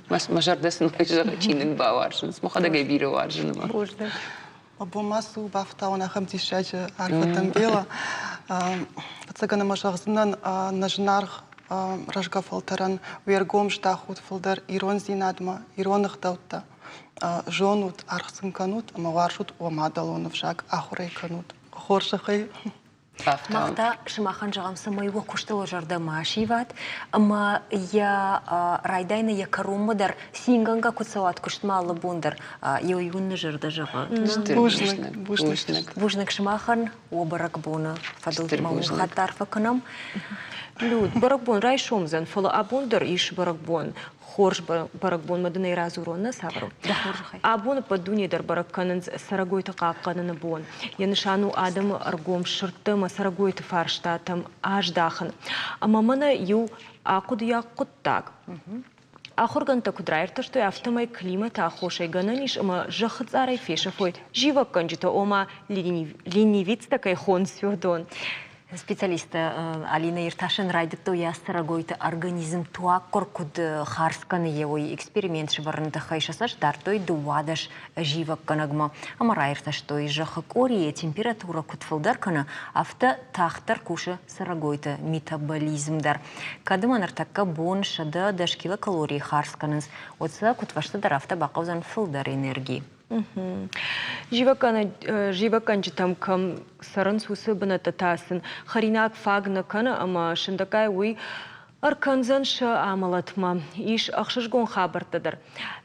Мӕ зӕрдӕ сын зӕгъы чиныг бауарзынц, мӕхӕдӕг ӕй бирӕ уарзын. Бузныг. Абон ма цы у бафтауын ахӕм диссаджы арфӕтӕм Бела. Фыццагӕн ӕмӕ зӕгъдзынӕн, нӕ зынаргъ рӕзгӕ фӕлтӕрӕн уе ргом здахут фылдӕр ирондзинадмӕ, ирон ӕгъдӕуттӕ зонут, аргъ сын кӕнут ӕмӕ уарзут уӕ мадӕлон ӕвзаг, ахуыр ӕй кӕнут. Хорзӕхӕй. Мах та сымахӕн зӕгъӕм, цӕмӕй уӕ куыстыл зӕрдӕ ма сиват ӕмӕ йӕ райдайӕны йӕ кӕронмӕ дӕр цингӕнгӕ куы цӕуат куыстмӕ алы бон дӕр, иу нӕ зӕрдӕ зӕгъы. Бузныг, бузныг. Бузныг сымахӕн уӕ бӕрӕгбоны фӕдыл ма уын хатт арфӕ кӕнӕм. Люд, бӕрӕгбон райсомдзӕн, фӕлӕ абон дӕр ис бӕрӕгбон. Хорз бӕрӕгбонмӕ дын ӕй радзурон, нӕ цавӕр у? Абон ӕппӕт дуне дӕр бӕрӕг кӕнынц цӕрӕгойты хъахъхъӕныны бон. Йӕ нысан у адӕмы ӕргом сырдтӕ ӕмӕ цӕрӕгойты фарстатӕм аздахын. Ӕмӕ мӕнӕ иу ахъуыдыйаг хъуыддаг. Ахуыргӕндтӕ куыд раиртӕстой, афтӕмӕй климаты аххосӕй гӕнӕн ис ӕмӕ зӕххы цъарӕй фесӕфой зивӕггӕнджытӕ, ома ленивецтӕ кӕй хонынц, уыдон. Специалисттӕ Алинӕ иртасӕн райдыдтой йӕ цӕрӕгойты организм туаггуыр куыд хардз кӕны, йе уый эксперимент сӕвӕрыны тыххӕй сӕ цӕст дардтой 12 зивӕггӕнӕгмӕ ӕмӕ раиртӕстой, зӕххы къорийы температурӕ куыд фылдӕр кӕны, афтӕ тагъддӕр кусы цӕрӕгойты метаболизм дӕр. Кӕд ӕмӕ ныртӕккӕ бон 110 килокалорийы хардз кӕнынц, уӕд сӕ куыд фӕстӕдӕр, афтӕ бахъӕудзӕн фылдӕр энерги. Зивӕггӕнджытӕм кӕм цӕрынц, уыцы бынӕттӕ та сын хӕринаг фаг нӕ кӕны ӕмӕ сындӕггай уый ӕркӕндзӕн сӕ амӕлӕтмӕ. Ис ӕхсызгон хабӕрттӕ дӕр.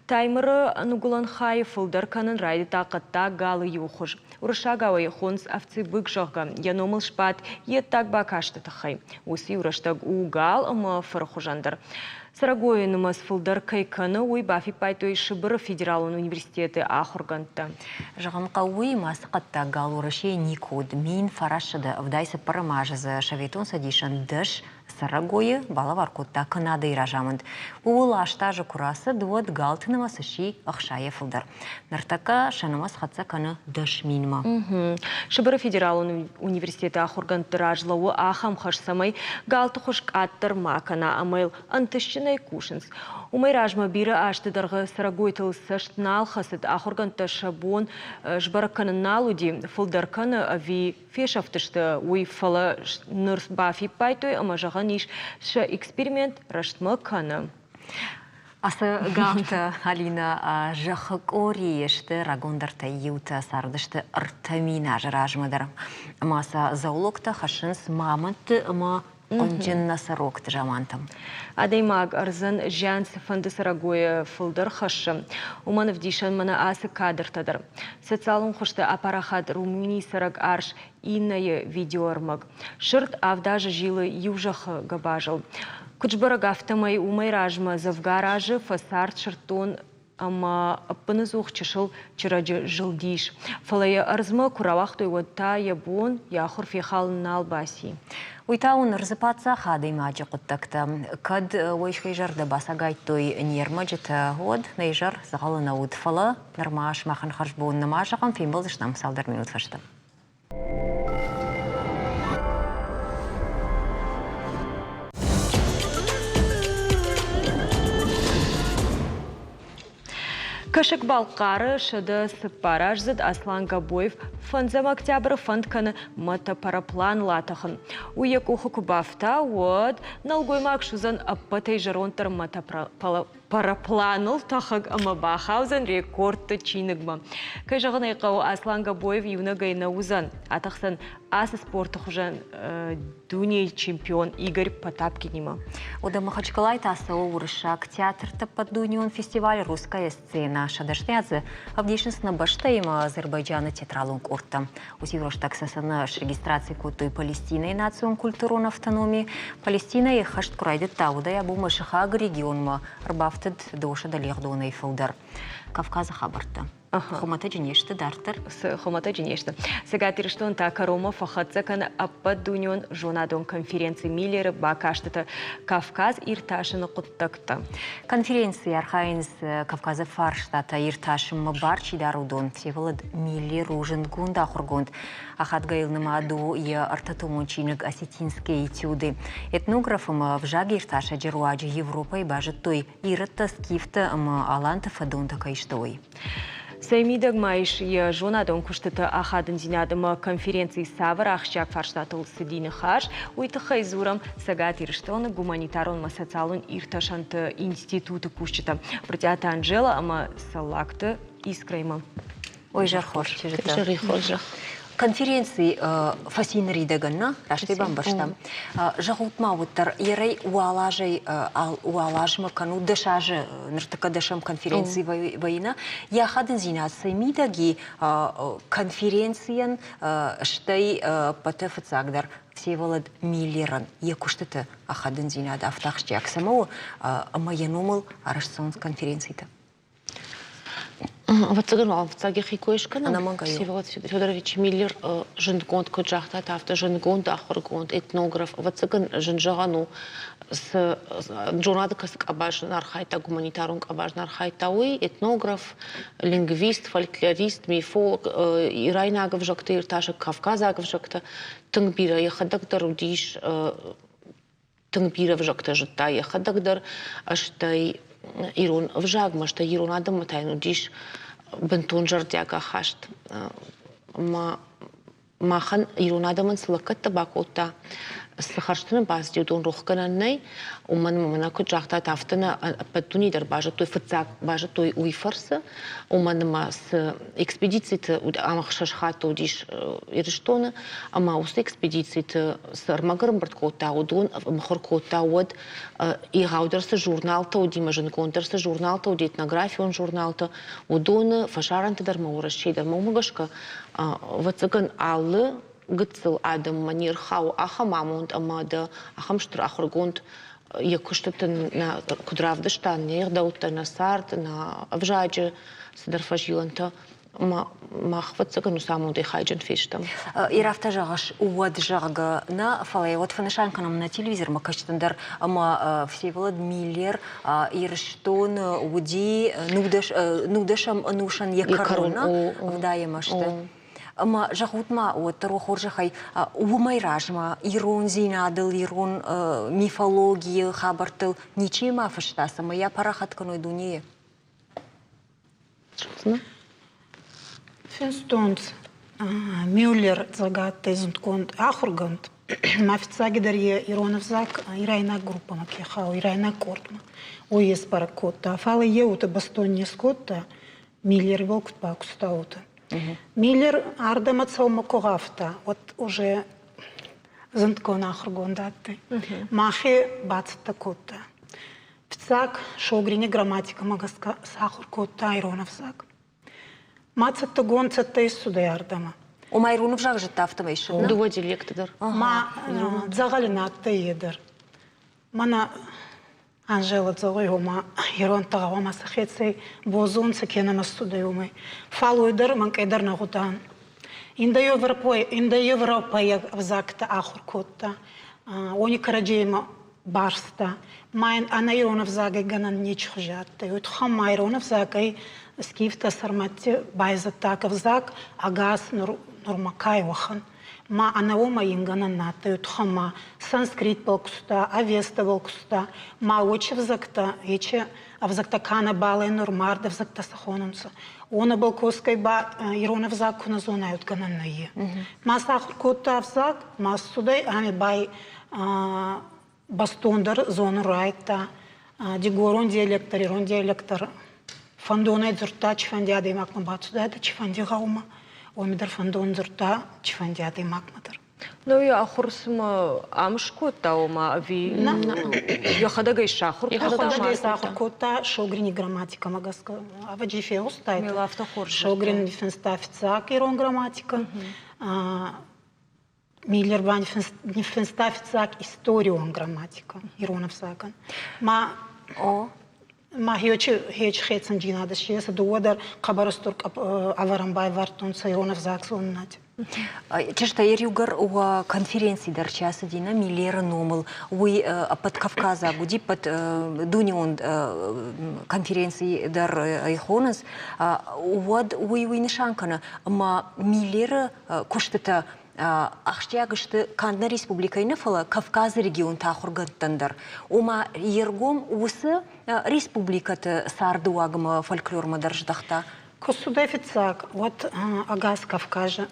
Таймыры ныгуылӕн хайы фылдӕр кӕнын райдыдта хъӕддаг галы иу хуыз. Уырыссагау ӕй хонынц овцебык, зӕгъгӕ, йӕ номыл сбадт йе ддаг бакасты тыххӕй. Уыцы иу рӕстӕг у гал ӕмӕ фыры хуызӕн дӕр. Цӕрӕгойы нымӕц фылдӕр кӕй кӕны, уый бафиппайдтой Сыбыры федералон университеты ахуыргӕндтӕ. Зӕгъын хъӕуы, уыимӕ ацы хъӕддаг гал Уӕрӕсейы никуы уыд. 1974 азы дзы Советон Цӕдисӕн 10 цӕрӕгойы балӕвар кодта Канадӕйы разамынд. Ууыл 8 азы куы рацыд, уӕд галты нымӕц сси ӕхсайӕ фылдӕр. Ныртӕккӕ сӕ нымӕц хӕццӕ кӕны 10 минмӕ. Сыбыры федералон университеты ахуыргӕндты раз лӕууы ахӕм хӕс, цӕмӕй галты хуыз къаддӕр ма кӕна ӕмӕ йыл ӕнтыстджынӕй кусынц. Уымӕй размӕ бирӕ азты дӕргъы цӕрӕгойтыл цӕст нал хӕцыд, ахуыргӕндтӕ сӕ бон сбӕрӕг кӕнын нал уыди, фылдӕр кӕны ӕви фесӕфтысты, уый, фӕлӕ ныр бафиппайдтой ӕмӕ зӕгъӕн ис, сӕ эксперимент рӕстмӕ кӕны. Ацы галтӕ, Алинӕ, зӕххы къорийы сты рагондӕртӕй иутӕ, цардысты 3000 азы размӕ дӕр. Ӕмӕ сӕ зоологтӕ хӕссынц мамонтты ӕмӕ хъуынджын носорогты замантӕм. Адӕймаг ӕрдзӕн зиан цыфӕнды цӕрӕгойӕ фылдӕр хӕссы, уымӕн ӕвдисӕн мӕнӕ ацы кадртӕ дӕр. Социалон хуызты апарахат Румынийы цӕрӕг арс Иннӕйы видеоӕрмӕг. Сырд авд азы зилы иу зӕххы гӕбазыл. Куыд сбӕрӕг, афтӕмӕй уымӕй размӕ дзӕвгар азы фӕцард сырддон ӕмӕ ӕппыныдзух чысыл чырӕджы зылдис. Фӕлӕ йӕ ӕрдзмӕ куы рауагътой, уӕд та йӕ бон йӕ ахуыр фехалын нал баци. Уый та уын ӕрдзы паддзах адӕймаджы хъуыддӕгтӕ. Кӕд уый схи зӕрдӕ бацагайдтой не рмӕджытӕ, уӕд нӕ изӕр дзӕгъӕлы нӕ уыд, фӕлӕ нырма сымахӕн хӕрзбон нӕма зӕгъӕм, фембӕлдзыстӕм цалдӕр минут фӕстӕ. Кӕсӕг-Балхъары 104-аздзыд Аслан Габоев фӕндзӕм октябры фӕнд кӕны мотопараплан латӕхын. Уый йӕ къухы куы бафта, уӕд нӕлгоймаг суыдзӕн ӕппӕтӕй зӕронддӕр мотопарапланыл тӕхӕг ӕмӕ бахаудзӕн рекордты чиныгмӕ. Кӕй зӕгъын ӕй хъӕуы, Аслан Габоев иунӕгӕй нӕ уыдзӕн. Атӕхдзӕн ацы спорты хуызӕн дунейы чемпион Игорь Потапкинимӕ. Уӕдӕ Махачкалайы та цӕуы уырыссаг театрты ӕппӕтдунеон фестиваль «Русская сцена». Сӕ дӕсныйад дзы ӕвдисынц нӕ бӕстӕимӕ Азербайджаны театралон къордтӕ. Уыцы рӕстӕг ССН срегистраци кодтой Палестинӕйы национ-культурон автономи. Палестинӕйы хӕст куы райдыдта, уӕдӕй абонмӕ сыхаг регионмӕ ӕрбафтыд дыууӕсӕдӕ лигъдонӕй фылдӕр. Кавказы хабӕрттӕ. Хуымӕтӕджы не сты дарддӕр? Хуымӕтӕджы не сты. Цӕгат Ирыстон та кӕронмӕ фӕхӕццӕ кӕны ӕппӕтдунеон зонадон конференци Миллеры бакастыты Кавказ иртасыны хъуыддӕгтӕ. Конференцийы архайынц Кавказы фарстатӕ иртасынмӕ бар чи дары, уыдон. Всеволод Миллер у зындгонд ахуыргонд. Ахадгӕйыл нымад у йӕ ӕртӕтомон чиныг «Осетинские этюды». Этнограф ӕмӕ ӕвзагиртасӕджы руаджы Европӕйы базыдтой ирӕттӕ, скифтӕ ӕмӕ аланты фӕдонтӕ кӕй сты, уый. Цӕй мидӕг ма ис йӕ зонадон куыстыты ахадындзинад ӕмӕ конференцийы цавӕр ахсджиаг фарстатыл цыди ныхас, уый тыххӕй дзурӕм Цӕгат Ирыстоны гуманитарон ӕмӕ социалон иртасӕнты институты кусджытӕ Брытъиаты Анжела ӕмӕ Цӕллагты Искрӕимӕ. Ой, зӕр хорз чызджытӕ. Зӕри хорзӕх. Конференци фӕци ныридӕгӕн, нӕ? Раст ӕй бамбӕрстам. Зӕгъут ма уӕддӕр, ерӕй уал азӕй уал азмӕ кӕнут дӕс азы, ныртӕккӕ дӕсӕм конференци вӕййы, йӕ ахадындзинад цӕй мидӕг и конференцийӕн, стӕй ӕппӕты фыццагдӕр Всеволод Миллерӕн йӕ куыстыты ахадындзинад афтӕ ахсджиаг цӕмӕ у, ӕмӕ йӕ номыл арӕзт цӕуынц конференцитӕ? Ӕвӕццӕгӕн уал фыццаг йӕхи кой скӕнӕм. Всеволод Федорович Миллер зындгонд, куыд загътат, афтӕ зындгонд ахуыргонд, этнограф. Ӕвӕццӕгӕн, зын зӕгъӕн у, цы зонады кӕцы къабаз архайдта, гуманитарон къабаз архайдта, уый этнограф, лингвист, фольклорист, мифолог, ирайнаг ӕвзӕгты иртасӕг, кавказаг ӕвзӕгтӕ. Тынг бирӕ йӕхӕдӕг дӕр уыдис тынг бирӕ ӕвзӕгтӕ зыдта йӕхӕдӕг дӕр, стӕй ирон ӕвзагмӕ, стӕй ирон адӕммӕ та йын уыдис бынтон зӕрдиаг ахаст. Ӕмӕ махӕн ирон адӕмӕн цы лӕггӕдтӕ бакодта, цы хӕрзты нын бацыди, уыдон рохгӕнӕн нӕй, уымӕн ӕмӕ мӕнӕ куыд загътат, афтӕ нӕ ӕппӕт дуне дӕр базыдтой, фыццаг базыдтой уый фӕрцы, уымӕн ӕмӕ цы экспедициты ӕм ӕхсӕз хатты уыдис Ирыстоны, ӕмӕ уыцы экспедициты цы ӕрмӕг ӕрӕмбырд кодта, уыдон мыхуыр кодта уӕд егъаудӕр цы журналтӕ уыди ӕмӕ зындгонддӕр цы журналтӕ уыди, этнографион журналтӕ, уыдоны фӕсарӕнты дӕр ӕмӕ Уӕрӕсейы дӕр. Уымӕ гӕсгӕ, ӕвӕццӕгӕн, алы гыццыл адӕммӕ не рхауы ахӕм амонд ӕмӕ дӕ ахӕм стыр ахуыргонд йӕ куыстыты нӕ куыд равдыста не гъдӕуттӕ, нӕ цард, нӕ ӕвзаджы цыдӕр фӕзилӕнтӕ, мах ӕвӕццӕгӕн уыцы амондӕй хайджын фестӕм. Ир афтӕ зӕгъыс, уӕд, зӕгъгӕ, нӕ, фӕлӕ уӕд фӕнысан кӕнӕм нӕ телевизормӕ кӕсджытӕн дӕр ӕмӕ Всеволод Миллер Ирыстоны уыди нудӕсӕм ӕнусӕн йӕ кӕрон ӕвдайӕм азты. Ӕмӕ зӕгъут-ма, уӕддӕр уӕ хорзӕхӕй, уымӕй размӕ ирондзинадыл, ирон мифологийы хабӕрттыл ничи ма фыста, цӕмӕй йӕ парахат кӕной дунейы? Финстонцӕ Мюллер дзӕгаттӕй зундгонд ахургонд. Ма фиццагидӕр е ирон ӕвзаг ирайнаг группӕмӕ ке хауй, ирайнаг къордмӕ, уой исбӕрӕг кодта. Фал е уотӕ бӕстон не скодта, Миллербӕл куд бакуста, уотӕ. Миллер ардӕмӕ цӕумӕ ку гъавта, уӕд уже зундгонд ахургонд адтӕй. Мӕхе бацӕттӕ кодта. Фиццаг Шогрини грамматикӕмӕ гӕсгӕ сахур кодта ирон ӕвзаг. Ма цӕттӕгонд цӕттӕ иссудӕй ардӕмӕ. Ома ирон ӕвзаг зыдта, афтӕмӕй ссыд? Дыууӕ диалекты дӕр. Ма дзӕгъӕли нӕ адтӕй е дӕр. Мӕнӕ Анжела зӕгъуй, ома иронтӕ гъӕуама сӕхецӕй бозонцӕ кенӕ ма ссудӕй уомӕй. Фал уой дӕр мӕнкъӕй дӕр нӕ гъудан. Индоевропӕйаг ӕвзӕгтӕ ахур кодта. Уони кӕрӕдземӕ барста. Ма ин ӕнӕ ирон ӕвзагӕй гӕнӕн нечи хузи адтӕй. Уой туххӕн ма ирон ӕвзагӕй скифтӕ сӕрмӕтти байзадтаг ӕвзаг ӕгас нурмӕ ка уӕхӕн. Ма ӕнӕ уомӕй ин гӕнӕн нӕ адтӕй, уой туххӕн ма санскритбӕл куста, авестӕбӕл куста, ма уочи ӕвзӕгтӕ ечи. Ӕвзӕгтӕ ка нӕбал ӕй нур мард ӕвзӕгтӕ сӕ хонунцӕ. Уонӕбӕл косгӕй ба ирон ӕвзаг ку нӕ зонай, уӕд гӕнӕн нӕййе. Ма сахур кодта ӕвзаг, ма ссудӕй ами бай бӕстондӕр зонун райдта дигорон диалект дӕр, ирон диалект дӕр. Фӕндонӕй дзурдта цифӕнди адӕймагмӕ бацудайдӕ, цифӕнди гъӕумӕ, уоми дӕр фӕндон дзурдта цифӕнди адӕймагмӕ дӕр. Ну, йӕ ахуыр цыма ам скодта, ома, ӕви йӕхӕдӕг ӕй сахуыр кодта? Йӕхӕдӕг ӕй сахуыр кодта Шогрини грамматикӕмӕ гӕсгӕ. Ӕвӕджи фегъустайтӕ. Мел афтӕ хорз. Шогрин финста фиццаг ирон грамматикӕ. Миллер ба ниффинста фиццаг историон грамматикӕ ирон ӕвзагӕн. Ма ма хечи хецӕндзийнадӕ си ес, дууӕ дӕр хъӕбӕр устур ӕвӕрӕн байвардтонцӕ ирон ӕвзаг зонунати. Чызджытӕ, иугӕр уӕ конференци дӕр чи ацыди нӕ Миллеры номыл, уый ӕппӕт кавказаг уыди, ӕппӕт дунеон конференци дӕр ӕй хонынц, уӕд уый уый нысан кӕны, ӕмӕ Миллеры куыстытӕ ахсджиаг сты канд нӕ республикӕйы нӕ, фӕлӕ Кавказы регионты ахуыргӕндтӕн дӕр. Ома йе ргом уыцы республикӕты цардыуагмӕ, фольклормӕ дӕр здӕхта. Куы цудӕй фиццаг, уӕд ӕгас Кавказы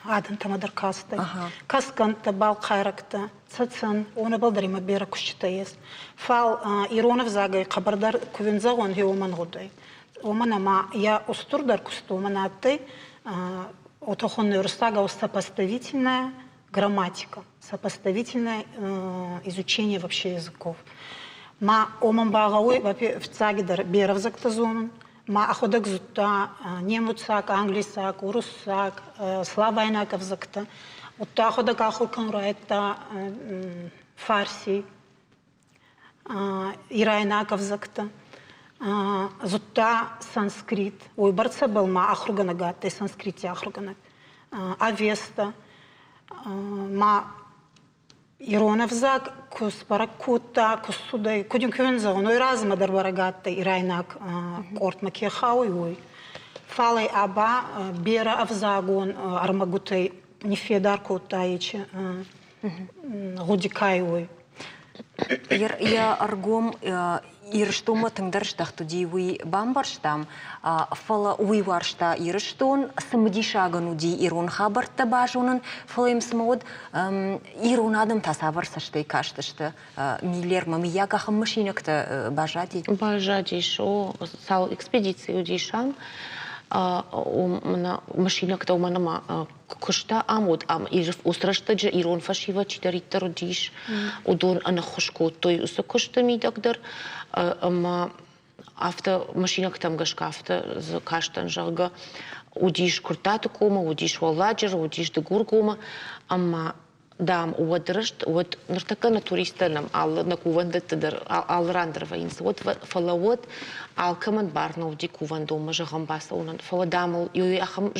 адӕмтӕмӕ дӕр кастӕй. Кӕсгӕнттӕ, балхъайрӕгтӕ, цӕцӕн, уонӕбӕл дӕр имӕ берӕ куститӕ ес. Фал ирон ӕвзагӕй хъӕбӕрдӕр ку зӕгъон, гъе уомӕн гъудӕй. Уомӕн ӕма е устурдӕр куст уомӕн адтӕй, отохонный уруссагау сопоставительная грамматика, сопоставительное изучение вообще языков. Ма омӕн ба гъӕуй фиццагидӕр берӕ ӕвзӕгтӕ зонун, ма ӕхуӕдӕг зудта немуцаг, англисаг, уруссаг, славайнаг ӕвзӕгтӕ. Удта ӕхуӕдӕг ахур кӕнун райдӕдта фарси, ирайнаг ӕвзӕгтӕ. Зудта санскрит, уойбӕрцӕбӕл ма ахургӕнӕг адтӕй санскрити ахургӕнӕг. Авеста, ма ирон ӕвзаг ку сбӕрӕг кодта, ку ссудӕй, куд ин кӕн зӕгъун, уой размӕ дӕр бӕрӕг адтӕй ирайнаг къордмӕ ке хауй, уой. Фал ӕй аба берӕ ӕвзагон ӕрмӕгутӕй ниффедар кодта ечи гъуди кайуй. Йӕ ӕргом Ирыстонмӕ тынгдӕр здӕхт уыди, уый бамбӕрстам, фӕлӕ уый уарзта Ирыстон, цымыдисагӕн уыди ирон хабӕрттӕ базонын, фӕлӕ йӕм цымӕ уӕд ирон адӕм та цавӕр цӕстӕй кастысты Миллермӕ, мыййаг ахӕм мысинӕгтӕ баззади? Баззадис, о, цал экспедици уыдис ам, мысинӕгтӕ уымӕн ӕмӕ куыста ам уыд ам уыцы рӕстӕджы ирон фӕсивӕд чидӕриддӕр уыдис, уыдон ӕнӕххуыс кодтой уыцы куысты мидӕг дӕр ӕмӕ афтӕ мысинӕгтӕм гӕсгӕ афтӕ дзы кастӕн, зӕгъгӕ, уыдис Куырттаты комы, уыдис Уӕлладжыры, уыдис Дыгургомы ӕмӕ дам, уӕд рыст, уӕд ныртӕккӕ нӕ туристтӕ нӕм алы нӕ кувӕндӕтты дӕр алы ран дӕр вӕййынц, уӕд фӕлӕ уӕд алкӕмӕн бар нӕ уыди кувӕндонмӕ зӕгъӕм бацӕуынӕн. Фӕлӕ дам ыл иу ахӕм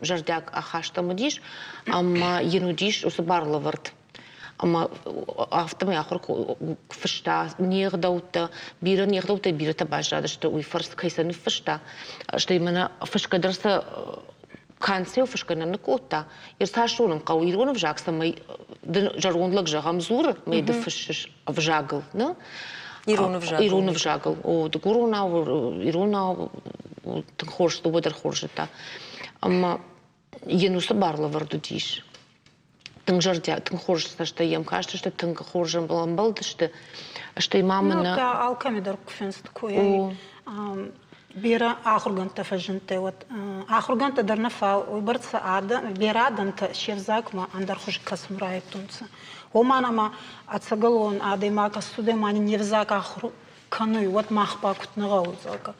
зӕрдиаг ахаст ӕм уыдис, ӕмӕ йын уыдис уыцы барлӕвӕрд. Ӕмӕ афтӕмӕй ахуыр фыста не гъдӕуттӕ, бирӕ не гъдӕуттӕй бирӕтӕ баззадысты, уый фӕрцы кӕй сӕ ныффыста. Стӕй мӕнӕ фысгӕ дӕр сӕ Канцел фысгӕ нӕ ныккодта. Иртасон ын хъӕуы ирон ӕвзаг, цӕмӕй дын зӕронд лӕг зӕгъӕм дзуры, мӕ ды фыссыс ӕвзагыл, нӕ? Ирон ӕвзагыл. Ирон ӕвзагыл. О, дыгуронау, иронау тынг хорз, дыууӕ дӕр хорз зыдта. Ӕмӕ йын уыцы барлӕвӕрд уыдис. Тынг зӕрдиаг, тынг хорз цӕстӕй йӕм кастысты, тынг хорз ӕмбӕлдысты. Стӕй ма мын... Ну, та алкӕмӕ дӕр куы фенст кой. Берӕ ахуыргӕндтӕ фӕзындтӕй, уӕд ахуыргӕндтӕ дӕр нӕ фал уойбӕрцӕ адӕм, берӕ адӕмтӕ се взагмӕ ӕндӕр хузи кӕсун райдӕдтонцӕ. Уомӕн ӕма ӕцӕгӕлон адӕймаг ӕссудӕй ма нин не взаг ахур кӕнуй, уӕд мах ба куд нӕ гъӕуй, зӕгъгӕ.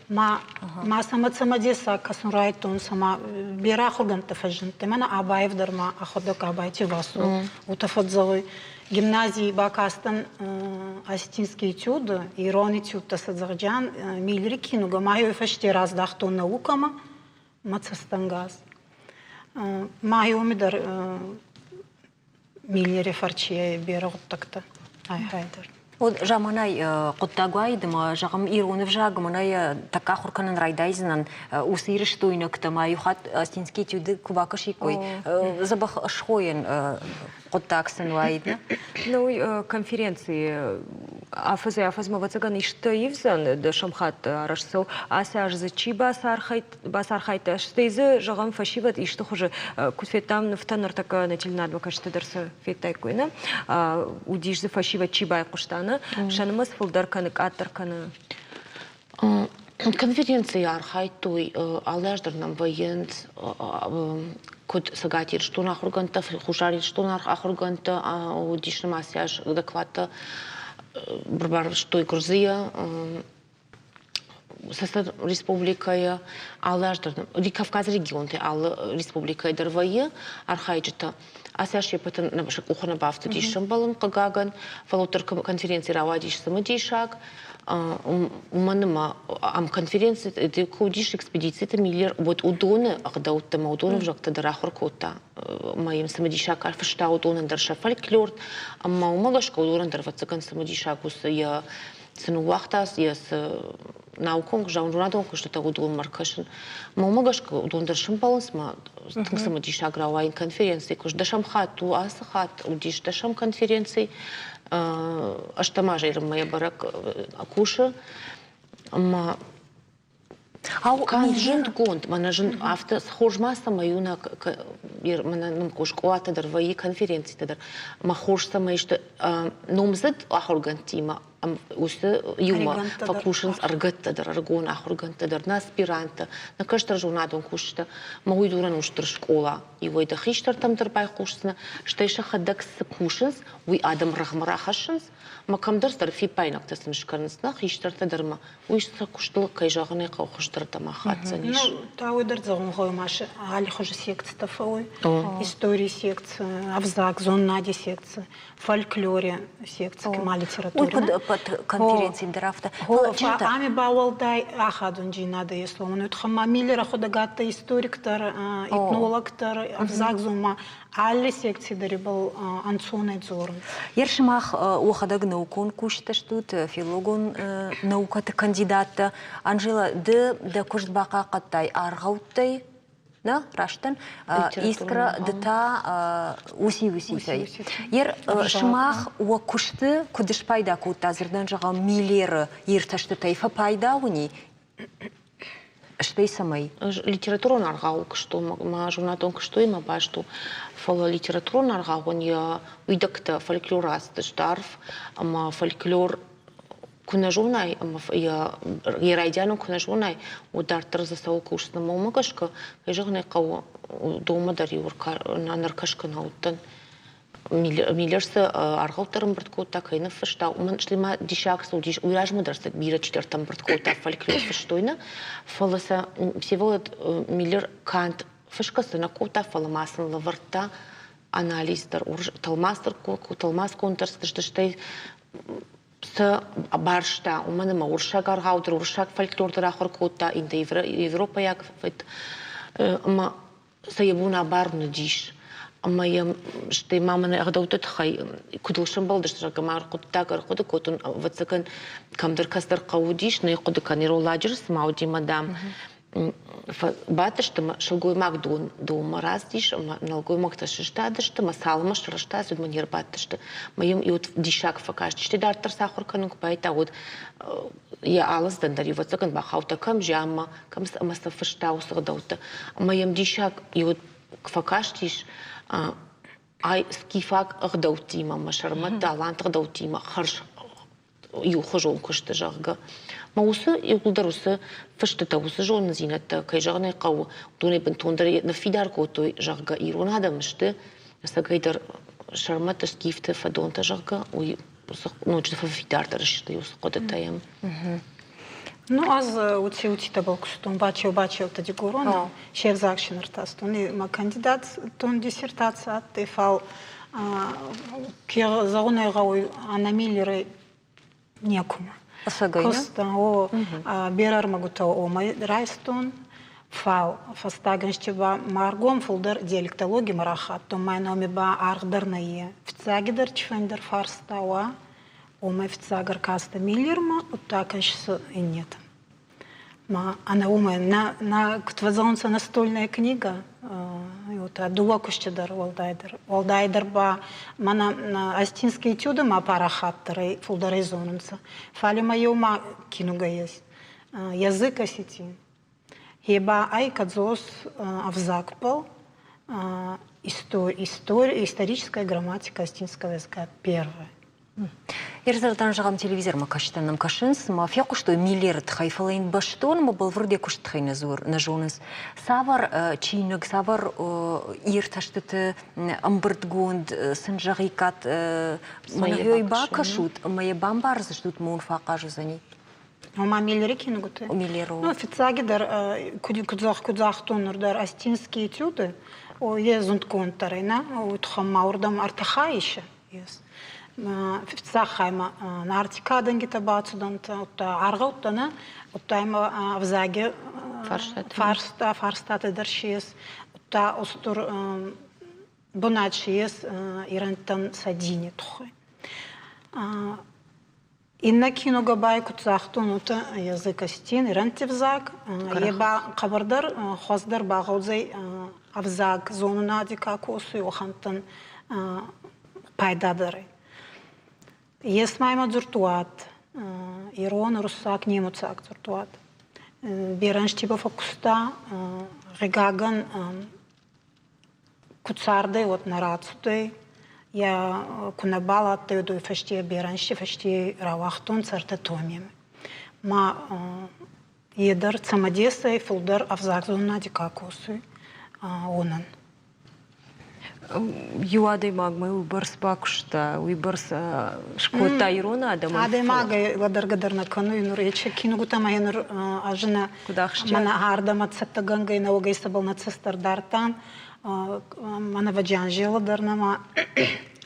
Ма, ма сӕмӕ цӕмӕдесаг кӕсун райдӕдтонцӕ, ма берӕ ахуыргӕндтӕ фӕззиндтӕй. Мӕнӕ Абаев дӕр ма ӕхуӕдӕг Абайти Васо уотӕ фӕдзӕгъуй. Гимназий бакастӕн Осетинские этюды, ирон этюдтӕ Садзагъджан Миллери кинугӕ, ма еуей фӕсте раздахтон наукӕмӕ, мӕ цӕстӕнгас. Ма еуми дӕр Миллери фӕрчийӕй берӕ гъуддӕгтӕ айхайдӕр. Вот заманай хъуыддаг уаид ӕмӕ, зӕгъӕм, ирон ӕвзаг мӕнӕ йӕ тӕккӕ ахуыр кӕнын райдайдзынӕн, уыцы ирыстойнӕгтӕ ма иу хатт Остинские этюды куы бакӕсиккой, дзӕбӕх схойӕн хъуыддаг сын уаид, нӕ? Ну, конференцийы Афӕдзӕй-афӕдзмӕ, ӕвӕццӕгӕн, исты ивдзӕн дӕсӕм хатт арӕзт цӕуы. Ацы аз дзы чи бацархайдта, стӕй дзы, зӕгъӕм, фӕсивӕд исты хуызы, куыд федтам, нывтӕ ныртӕккӕ нӕ телеуынадмӕ кӕсджытӕ дӕр цы федтаиккой, нӕ? Уыдис дзы фӕсивӕд чи байхъуыста, нӕ? Сӕ нымӕц фылдӕр кӕны, къаддӕр кӕны? Конференцийы архайдтой, алы аз дӕр нӕм вӕййынц куыд Цӕгат Ирыстоны ахуыргӕндтӕ, Хуссар Ирыстоны ахуыргӕндтӕ, уыдис нӕм ацы аз докладтӕ барвыстой Гуырдзыйӕ, Цӕцӕн республикӕйы, алы аз дӕр Кавказы регионтӕй алы республикӕйы дӕр вӕййы архайджытӕ. Ацы аз се ппӕтӕн сӕ къухы нӕ бафтыдис сӕмбӕлын, хъыгагӕн, фӕлӕ уӕддӕр конференци рауадис цымыдисаг. Уымӕн ӕмӕ ам конференциты куы уыдис экспедициты Миллер, уӕд уыдоны ӕгъдӕуттӕ ӕмӕ уыдоны ӕвзӕгтӕ дӕр ахуыр кодта. Ӕмӕ йӕм цымыдисаг ӕрфыста уыдонӕн дӕр сӕ фольклор, ӕмӕ уымӕ гӕсгӕ уыдонӕн дӕр ӕвӕццӕгӕн цымыдисаг у йӕ цы ныууагъта, йӕ цы наукон, зонадон куыстытӕ уыдонмӕ ӕркӕсын. Мӕ уымӕ гӕсгӕ уыдон дӕр сӕмбӕлынц мӕ тынг цымыдисаг рауайын конференцийы куыст. Дӕсӕм хатт у ацы хатт уыдис дӕсӕм конференци. Ӕстӕм азӕй йӕ бӕрӕг кусы. Ӕмӕ Ау, канд зындгонд, мӕнӕ зын афтӕ хорз ма цӕмӕй у нӕ мӕнӕ нын скъолатӕ дӕр вӕййы, конференцитӕ дӕр, ӕмӕ хорз цӕмӕй сты номдзыд ахуыргӕндтимӕ уыцы иумӕ фӕкусынц ӕрыгӕттӕ дӕр, ӕрыгон ахуыргӕндтӕ дӕр, нӕ аспиранттӕ, нӕ кӕстӕр зонадон кусджытӕ. Мӕ уый дзурӕн у стыр скъола. Иуӕй дӕ хистӕртӕм дӕр байхъусдзынӕ, стӕй сӕхӕдӕг цы кусынц, уый адӕм рӕгъмӕ рахӕссынц, ӕмӕ кӕмдӕр дӕр фиппаинӕгтӕ сын скӕнынц, нӕ хистӕртӕ дӕр ма уый сӕ куыстыл, кӕй зӕгъын ӕй хъӕуы, хуыздӕрдӕм ахаддзӕнис. Ну, та уый дӕр зӕгъун гъӕуй ма аллихузи секцитӕ фӕууй. Историй секци, ӕвзаг, зоннади секци, фольклоре секци, ма литературе. Уый куыд ӕппӕт конференцийы дӕр афтӕ. Ами ба уӕлдай ахадундзийнадӕ ес уомӕн, уотӕ ма Миллер ӕхуӕдӕг адтӕй историк дӕр, этнолог дӕр, ӕвзагзон ма алли секци дӕр ибӕл ӕнцонӕй дзорун. Ер сымах уӕхӕдӕг наукон кусджытӕ стут, филологон наукӕты кандидаттӕ. Анжела, ды дӕ куыст бахъахъхъӕдтай аргъӕуттӕй, нӕ, растдӕн? Искра, ды та уыци-уыцитӕй. Ер сымах уӕ куысты куыд спайда кодта, дзырдӕн зӕгъӕм, Миллеры иртӕстытӕй фӕпайда уыни Стӕй цӕмӕй? Литературон аргъауы куыстон мӕ зонадон куыстуимӕ баст у, фӕлӕ литературон аргъауӕн йӕ уидӕгтӕ фольклор ацыдысты арф, ӕмӕ фольклор куы нӕ зонай ӕмӕ йӕ райдианы куы нӕ зонай, уӕд дарддӕр дзы цӕуыл кусдзынӕ. Ӕмӕ уымӕ гӕсгӕ, кӕй зӕгъын ӕй хъӕуы, домӕ дӕр-иу ӕнӕркӕсгӕ нӕ уыдтӕн. Миллер цы аргъӕуттӕ ӕрӕмбырд кодта, кӕй ныффыста, уымӕн стӕй ма диссаг цы уыдис, уый размӕ дӕр сӕ бирӕ чидӕртӕ ӕмбырд кодта, фольклор фыстой нӕ, фӕлӕ сӕ Всеволод Миллер канд фысгӕ цы нӕ кодта, фӕлӕ ма сын лӕвӕрдта анализ дӕр, тӕлмац дӕр, тӕлмацгонд дӕр цыдысты, стӕй сӕ барста, уымӕн ӕмӕ уырыссаг аргъау дӕр, уырыссаг фольклор дӕр ахуыр кодта, индоевропӕйаг ӕмӕ сӕ йӕ бон абарын уыдис. Ӕмӕ йӕм стӕй ма мӕнӕ ӕгъдӕутты тыххӕй куыд ыл сӕмбӕлдысты, зӕгъгӕ, ма хъуыддаг ӕрхъуыды кодтон, ӕвӕццӕгӕн, кӕмдӕр кӕцыдӕр хъӕу уыдис, нӕ хъуыды кӕн, ирон лагеры цыма уыди мӕ, дам, бадтысты ӕмӕ сылгоймаг донмӕ рацыдис ӕмӕ нӕлгоймӕгтӕ сыстадысты ӕмӕ цалынмӕ срӕстӕ, уӕдмӕ не рбадтысты. Ӕмӕ йӕм иу диссаг фӕкаст. Стӕй дарддӕр сӕ ахуыр кӕнын куы байдыдта, уӕд йӕ алы цыдӕн дӕр, ӕвӕццӕгӕн, бахаудта кӕм зианмӕ, кӕм ӕмӕ сӕ фыста уыцы ӕгъдӕуттӕ. Ӕмӕ йӕм диссаг иу фӕкастис, ай скифаг ӕгъдӕуттимӕ мӕ сӕрмӕтты аланты ӕгъдӕуттимӕ хӕрз иухуызон куысты, зӕгъгӕ. Мӕ уыцы иууылдӕр уыцы фыстытӕ, уыцы зонындзинӕдтӕ, кӕй зӕгъын ӕй хъӕуы, уыдонӕй бынтондӕр ныффидар кодтой, зӕгъгӕ, ирон адӕм сты ӕцӕгӕйдӕр сӕрмӕтты скифты фӕдонтӕ, зӕгъгӕ, уый ноджы фӕфидардӕр сты уыцы хъуыдытӕ йӕм. Ну, ӕз уыци-уыцитӕбӕл кустон, бачеу-бачеутӕ дигорон, се взаг си ӕртастон. Мӕ кандидатон диссертаци адтӕй, фал ке зӕгъун ӕй гъӕуй, ӕнӕ Миллерӕй некумӕ. Кустон, о, берӕ ӕрмӕгутӕ уомӕй райстон, фал фӕстаг ӕнзти ба ма ӕргом фулдӕр диалектологимӕ рахаттон, мӕ номи ба аргъ дӕр нӕййе. Фиццагидӕр цифӕндӕр фарста уа, Уымӕй фыццаг ӕркастӕ Миллермӕ, удта кӕссы иннетӕм. Ма ӕнӕ уымӕй нӕ, нӕ куыд фӕзӕгъунцӕ, настольная книга. Вот. кинугутӕ, дууӕ кусти дӕр уӕлдайдӕр. Уӕлдайдӕр ба мӕнӕ Остинские этюды ма парахатдӕрӕй, фулдӕрӕй зонунцӕ. Фал имӕ еума кинугӕ ес. Язык осетин. Е ба ӕй кӕдзос ӕвзагбӕл историческая грамматика осетинского языка первая. Ерзӕрдӕн зӕгъӕм, телевизормӕ кӕсджытӕ нӕм кӕсынц, ма фехъуыстой Миллеры тыххӕй, фӕлӕ йын бӕстон ӕмӕ бӕлвырд йӕ куысты тыххӕй нӕ зонынц. Цавӕр чиныг, цавӕр иртӕстыты ӕмбырдгонд сын зӕгъиккат, мӕнӕ бакӕсут ӕмӕ йӕ бамбардзыстут, мон фӕахъаз уыдзӕни? Ома Миллеры кинугуты? Миллеру. Ну, фиццагидӕр, куд загътон, нур дӕр Остинские этюды, е зундгонддӕр ӕй, нӕ? Уотӕ ма уордӕм ӕртӕ исӕ ес. Фиццаг хаймӕ Нарти кадӕнгитӕ бацудӕнцӕ, удта аргъӕуттӕ нӕ, удта имӕ ӕвзаги фарста, фарстатӕ дӕр си ес, удта устур бунат си ес ирӕнттӕн сӕ дини туххӕй. Иннӕ киногӕбӕй куд загътон, уотӕ язык осетин, ирӕнтти взаг, е ба хъӕбӕрдӕр хуӕздӕр багъӕудзӕй ӕвзаг зонунади ка косуй, уӕхӕнттӕн пайдадӕр ӕй. Ес ма имӕ дзурдуат, ирон, уруссаг, немуцаг дзурдуат. Берӕ ӕнзти ба фӕккуста, гъигагӕн, Ку цардӕй, уӕд нӕ рацудӕй. Е ку нӕбал адтӕй, уӕд уой фӕсте берӕ ӕнзти фӕсте рауагътонцӕ ӕртӕ томеми. Ма е дӕр цӕмӕдесӕй фулдӕр ӕвзагзонунади ка косуй, уонӕн. Иу адӕймагмӕ уыйбӕрц бакуыста, уыйбӕрц скодта ирон адӕмӕн. Адӕймагӕй лӕдӕргӕ дӕр нӕ кӕнуй нур ечи кинугутӕмӕ нур ӕзинӕ Мӕнӕ ардӕмӕ цӕттӕгӕнгӕй нӕуӕгӕй цӕбӕл нӕ цӕстӕр дардтан, мӕнӕ Ваджанжела дӕр нӕма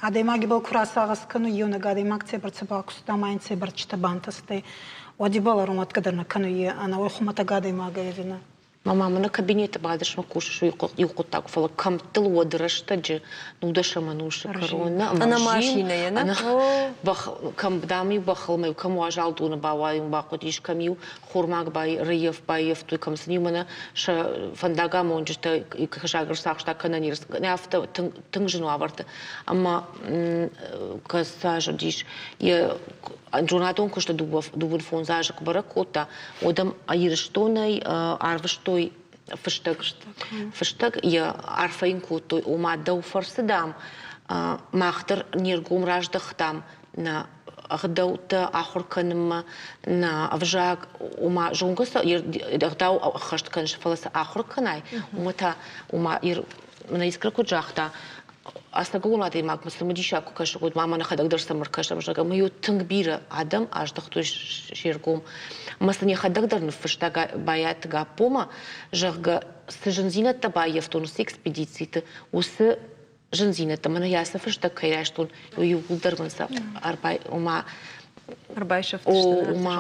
адӕймагибӕл ку расагъӕс кӕнуй, еунӕг адӕймаг цӕйбӕрцӕ бакуста ма ин цӕйбӕрцитӕ бантӕстӕй, уӕд ибӕл ӕрумӕтгӕ дӕр нӕ кӕнуй, ӕнӕуой хумӕтӕг адӕймагӕй ӕви нӕ. Мама, мӕнӕ кабинеты бадыс мӕ кусыс иу хъуыддаг, фӕлӕ кӕмттыл уӕд рӕстӕджы нудӕсӕм ӕнусы кӕрон нӕ ӕнӕ машинӕйӕ нӕ кӕм дам-иу бӕхыл мӕ кӕм уазал доны бауайын бахъуыдис, кӕм-иу хормаг рыййӕф баййӕфтой, кӕм сын-иу мӕнӕ сӕ фӕндагамонджытӕ кӕсаг ӕрцахста кӕнӕ не афтӕ тынг зын уавӕрты. Ӕмӕ кӕцы уыдис йӕ зонадон куысты дыууын фондз азы куы бӕрӕг кодта, уӕд ӕм Ирыстонӕй арвыстой фыстӕг. Фыстӕг йӕ арфӕ йын кодтой, ома дӕу фӕрцы, дам, мах дӕр не ргом раздӕхтам нӕ ӕгъдӕуттӕ ахуыр кӕнынмӕ, нӕ ӕвзаг, ома зонгӕ сӕ ӕгъдау ӕххӕст кӕныс, фӕлӕ сӕ ахуыр кӕнай, уымӕ та, ома мӕнӕ Искра куыд загъта, ӕцӕгӕлон адӕймагмӕ цымыдисаг куы кӕсы, уӕд ма мӕ нӕхӕдӕг дӕр цӕмӕ ркӕсӕм, зӕгъгӕ, ӕмӕ-иу тынг бирӕ адӕм аздӕхтой се ргом. Ӕмӕ сын йӕхӕдӕг дӕр ныффыста Байаты Гаппомӕ, зӕгъгӕ, цы зындзинӕдтӕ баййӕфтон уыцы экспедициты, уыцы зындзинӕдтӕ, мӕнӕ йӕ ацы фыстӕг кӕй райстон, уый иууылдӕр мын сӕ ӕрбай, ома ӕрбайсӕфтысты. Ома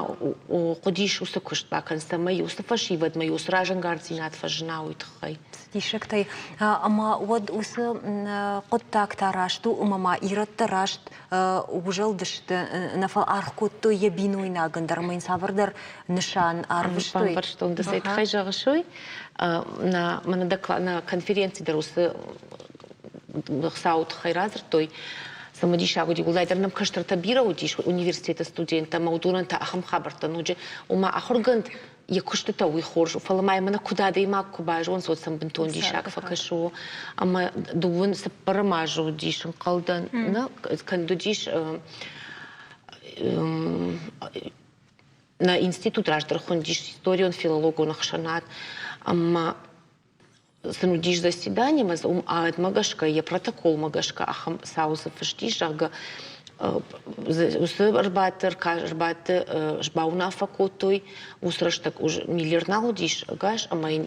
хъуыдис уыцы куыст бакӕнын, цӕмӕй уыцы фӕсивӕдмӕ уыцы разӕнгарддзинад фӕзына, уый тыххӕй. Диссӕгтӕй. Ӕмӕ уӕд уыцы хъуыддаг та раст у, ӕмӕ ма ирӕттӕ раст узӕлдысты, нӕ фӕлӕ аргъ кодтой йӕ бинойнагӕн дӕр ӕмӕ йын цавӕрдӕр нысан арвыстой. Бамбӕрстон, ды цӕй тыххӕй зӕгъыс, уый. Нӕ, мӕнӕ нӕ конференци дӕр уыцы Хуыцауы тыххӕй радзырдтой. Цымыдисаг уыди, уӕлдайдӕр нӕм кӕстӕртӕ бирӕ уыдис университеты студенттӕ ӕмӕ уыдонӕн та ахӕм хабӕрттӕ ноджы. Ома ахуыргӕнд йӕ куыстытӕ уый хорз у, фӕлӕ ма йӕ мӕнӕ куыд адӕймаг куы базонынц, уӕд сӕм бынтон диссаг фӕкӕсы. Ӕмӕ дыууын цыппӕрӕм азы уыдис, ӕнхъӕлдӕн, нӕ, кӕд уыдис нӕ институт раздӕр хуындис историон-филологон ӕхсӕнад, ӕмӕ сын уыдис заседание, ӕмӕ уым аӕдмӕ гӕсгӕ, йӕ протоколмӕ гӕсгӕ ахӕм цау дзы фыст ис, зӕгъгӕ, уыцы ӕрбадты ӕрбадты бауынаффӕ кодтой, уыцы рӕстӕг Миллер нал уыдис ӕгас, ӕмӕ йын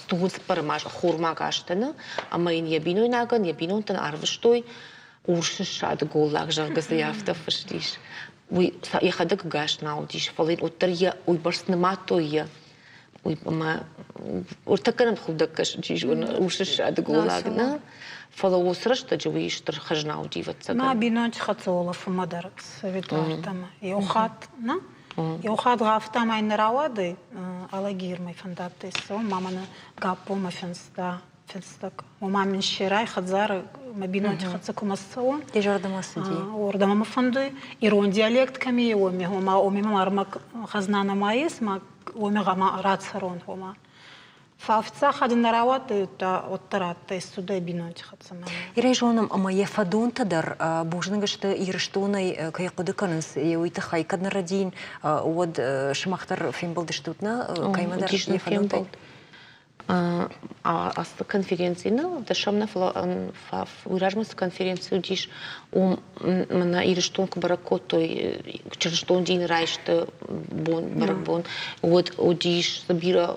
дыууын цыппӕрӕм аз ӕххормаг азтӕ нӕ, ӕмӕ йын йӕ бинойнагӕн, йӕ бинонтӕн арвыстой урс ссады голлаг, зӕгъгӕ, дзы афтӕ фыст ис. Уый йӕхӕдӕг ӕгас нал уыдис, фӕлӕ йын уӕддӕр йӕ уыйбӕрц нымадтой йӕ уый ӕмӕ ӕртӕккӕ нӕм худӕг кӕсы, чи зоны, урс ссады голлаг, нӕ? Фӕлӕ уыцы рӕстӕджы уый стыр хӕзна уыди, ӕвӕццӕгӕн. Мӕ бинонти хӕццӕ уолӕфунмӕ дӕр советуартӕмӕ. Еу хатт, нӕ? Еу хатт гъавта ма ин рауадӕй Алагирмӕ фӕндадтӕй цӕун, ма мӕнӕ Гаппомӕ финста. финстӕг. Ома мин серай хӕдзары мӕ бинонти хӕццӕ кумӕ цӕуон. Дӕ зӕрдӕмӕ цыди? Уордӕмӕ мӕ фӕндуй. Ирон диалект кӕми, уоми, ома уоми мӕ ӕрмӕг хӕзна нӕма ес, ма уоми гъӕма рацӕрон, ома. Фал фиццаг хатт нӕ рауадтӕй, уӕддӕр адтӕй, цудӕй бинонти хӕццӕ. Ирӕй зонӕм, ӕмӕ йӕ фӕдонтӕ дӕр бузныг сты Ирыстонӕй кӕй хъуыды кӕнынц, уый тыххӕй. Кӕд нӕ рӕдийын, уӕд сымах дӕр фембӕлдыстут нӕ кӕимӕдӕр йӕ фӕдонтӕй? Ацы конференци нӕ, дӕсӕм нӕ, фӕлӕ уый размӕ цы конференци уыдис, уым мӕнӕ Ирыстон куы бӕрӕг кодтой чырыстон дины райсты бон, бӕрӕгбон, уӕд уыдис бирӕ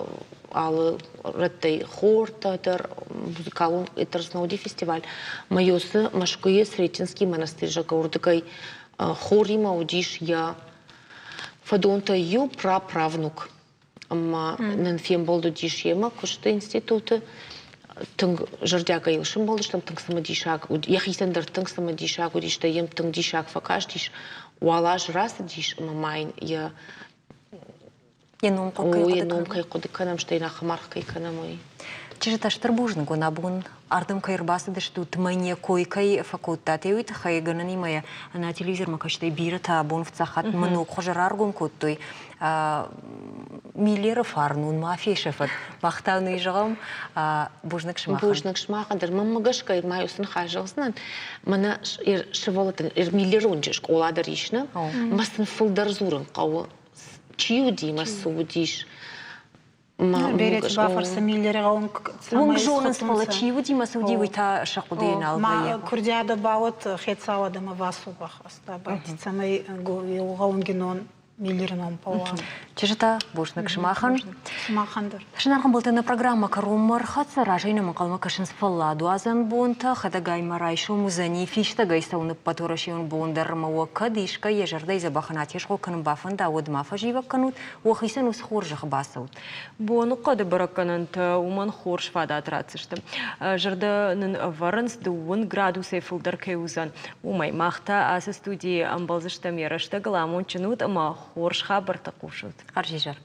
алы рӕттӕй хортӕ дӕр, музыкалон уыди фестиваль. Мӕ Мӕскуыйы Сретенский монастырь, зӕгъгӕ, уырдыгӕй хоримӕ уыдис йӕ фӕдонтӕй иу праправнук. Ӕмӕ нын фембӕлд уыдис йемӕ куысты институты. Тынг зӕрдиагӕй йыл сӕмбӕлдыстӕм, тынг цымыдисаг уыд, йӕхицӕн дӕр тынг цымыдисаг уыдис, стӕй йӕм тынг диссаг фӕкастис. Уал азы рацыдис ӕмӕ ма йын йӕ йӕ ном йӕ ном кӕй хъуыды кӕнӕм, стӕй йын ахӕм аргъ кӕй кӕнӕм, уый. Чызджытӕ, стыр бузныг уын абон ардӕм кӕй ӕрбацыдыстут, мӕн йӕ кой кӕй фӕкодтат, уый тыххӕй гӕнӕнимӕ нӕ телевизормӕ кӕстӕй бирӕтӕ абон фыццаг хатт мӕ ног хуызы раргом кодтой. Миллеры фарн уын ма фесӕфӕд. Мах та уын зӕгъӕм, бузныг сымахӕн. Бузныг сымахӕн дӕр. Мӕнмӕ гӕсгӕ ма уыцы ныхас зӕгъдзынӕн. Мӕнӕ сывӕллӕттӕн Миллеронджы скъола дӕр ис, нӕ? Мӕ сын фылдӕр дзурын хъӕуы. Чи уыди мӕ цы уыдис. Берети бафӕрсы Миллери гъӕунг Уынг зонынц, фӕлӕ чи уыди мӕ цы уыди, уый та сӕ хъуыдыйы нал вӕййы. Курдиадӕ бауӕд хецауадӕмӕ Васо бахаста, цӕмӕй гъӕунги ном Миллери ном пауа. Чызджытӕ, бузныг сымахӕн. Сымахӕн дӕр. Зынаргъ ӕмбӕлттӕ, нӕ программӕ кӕронмӕ ӕрхӕццӕ. Разӕй нӕм ӕнхъӕлмӕ кӕсынц фӕлладуадзӕн бонтӕ. Хӕдӕгай ма райсом уыдзӕни фистӕгӕй цӕуыны ӕппӕтуӕрӕсейон бон дӕр ӕмӕ уӕ кӕд искӕй йӕ зӕрдӕйы дзӕбӕхӕн атезгъо кӕнын бафӕнда, уӕд ма фӕзивӕг кӕнут, уӕхицӕн уыцы хорзӕх бацӕут. Боныхъӕды бӕрӕггӕнӕнтӕ уымӕн хорз фадат ратдзысты. Зӕрдӕ нын ӕвӕрынц, дыууын градусӕй фылдӕр кӕй уыдзӕн, уымӕй. Мах та ацы студийы ӕмбӕлдзыстӕм йӕ рӕстӕгыл амондджын ут ӕмӕ хорз хабӕрттӕ хъусут. Хӕрзизӕр.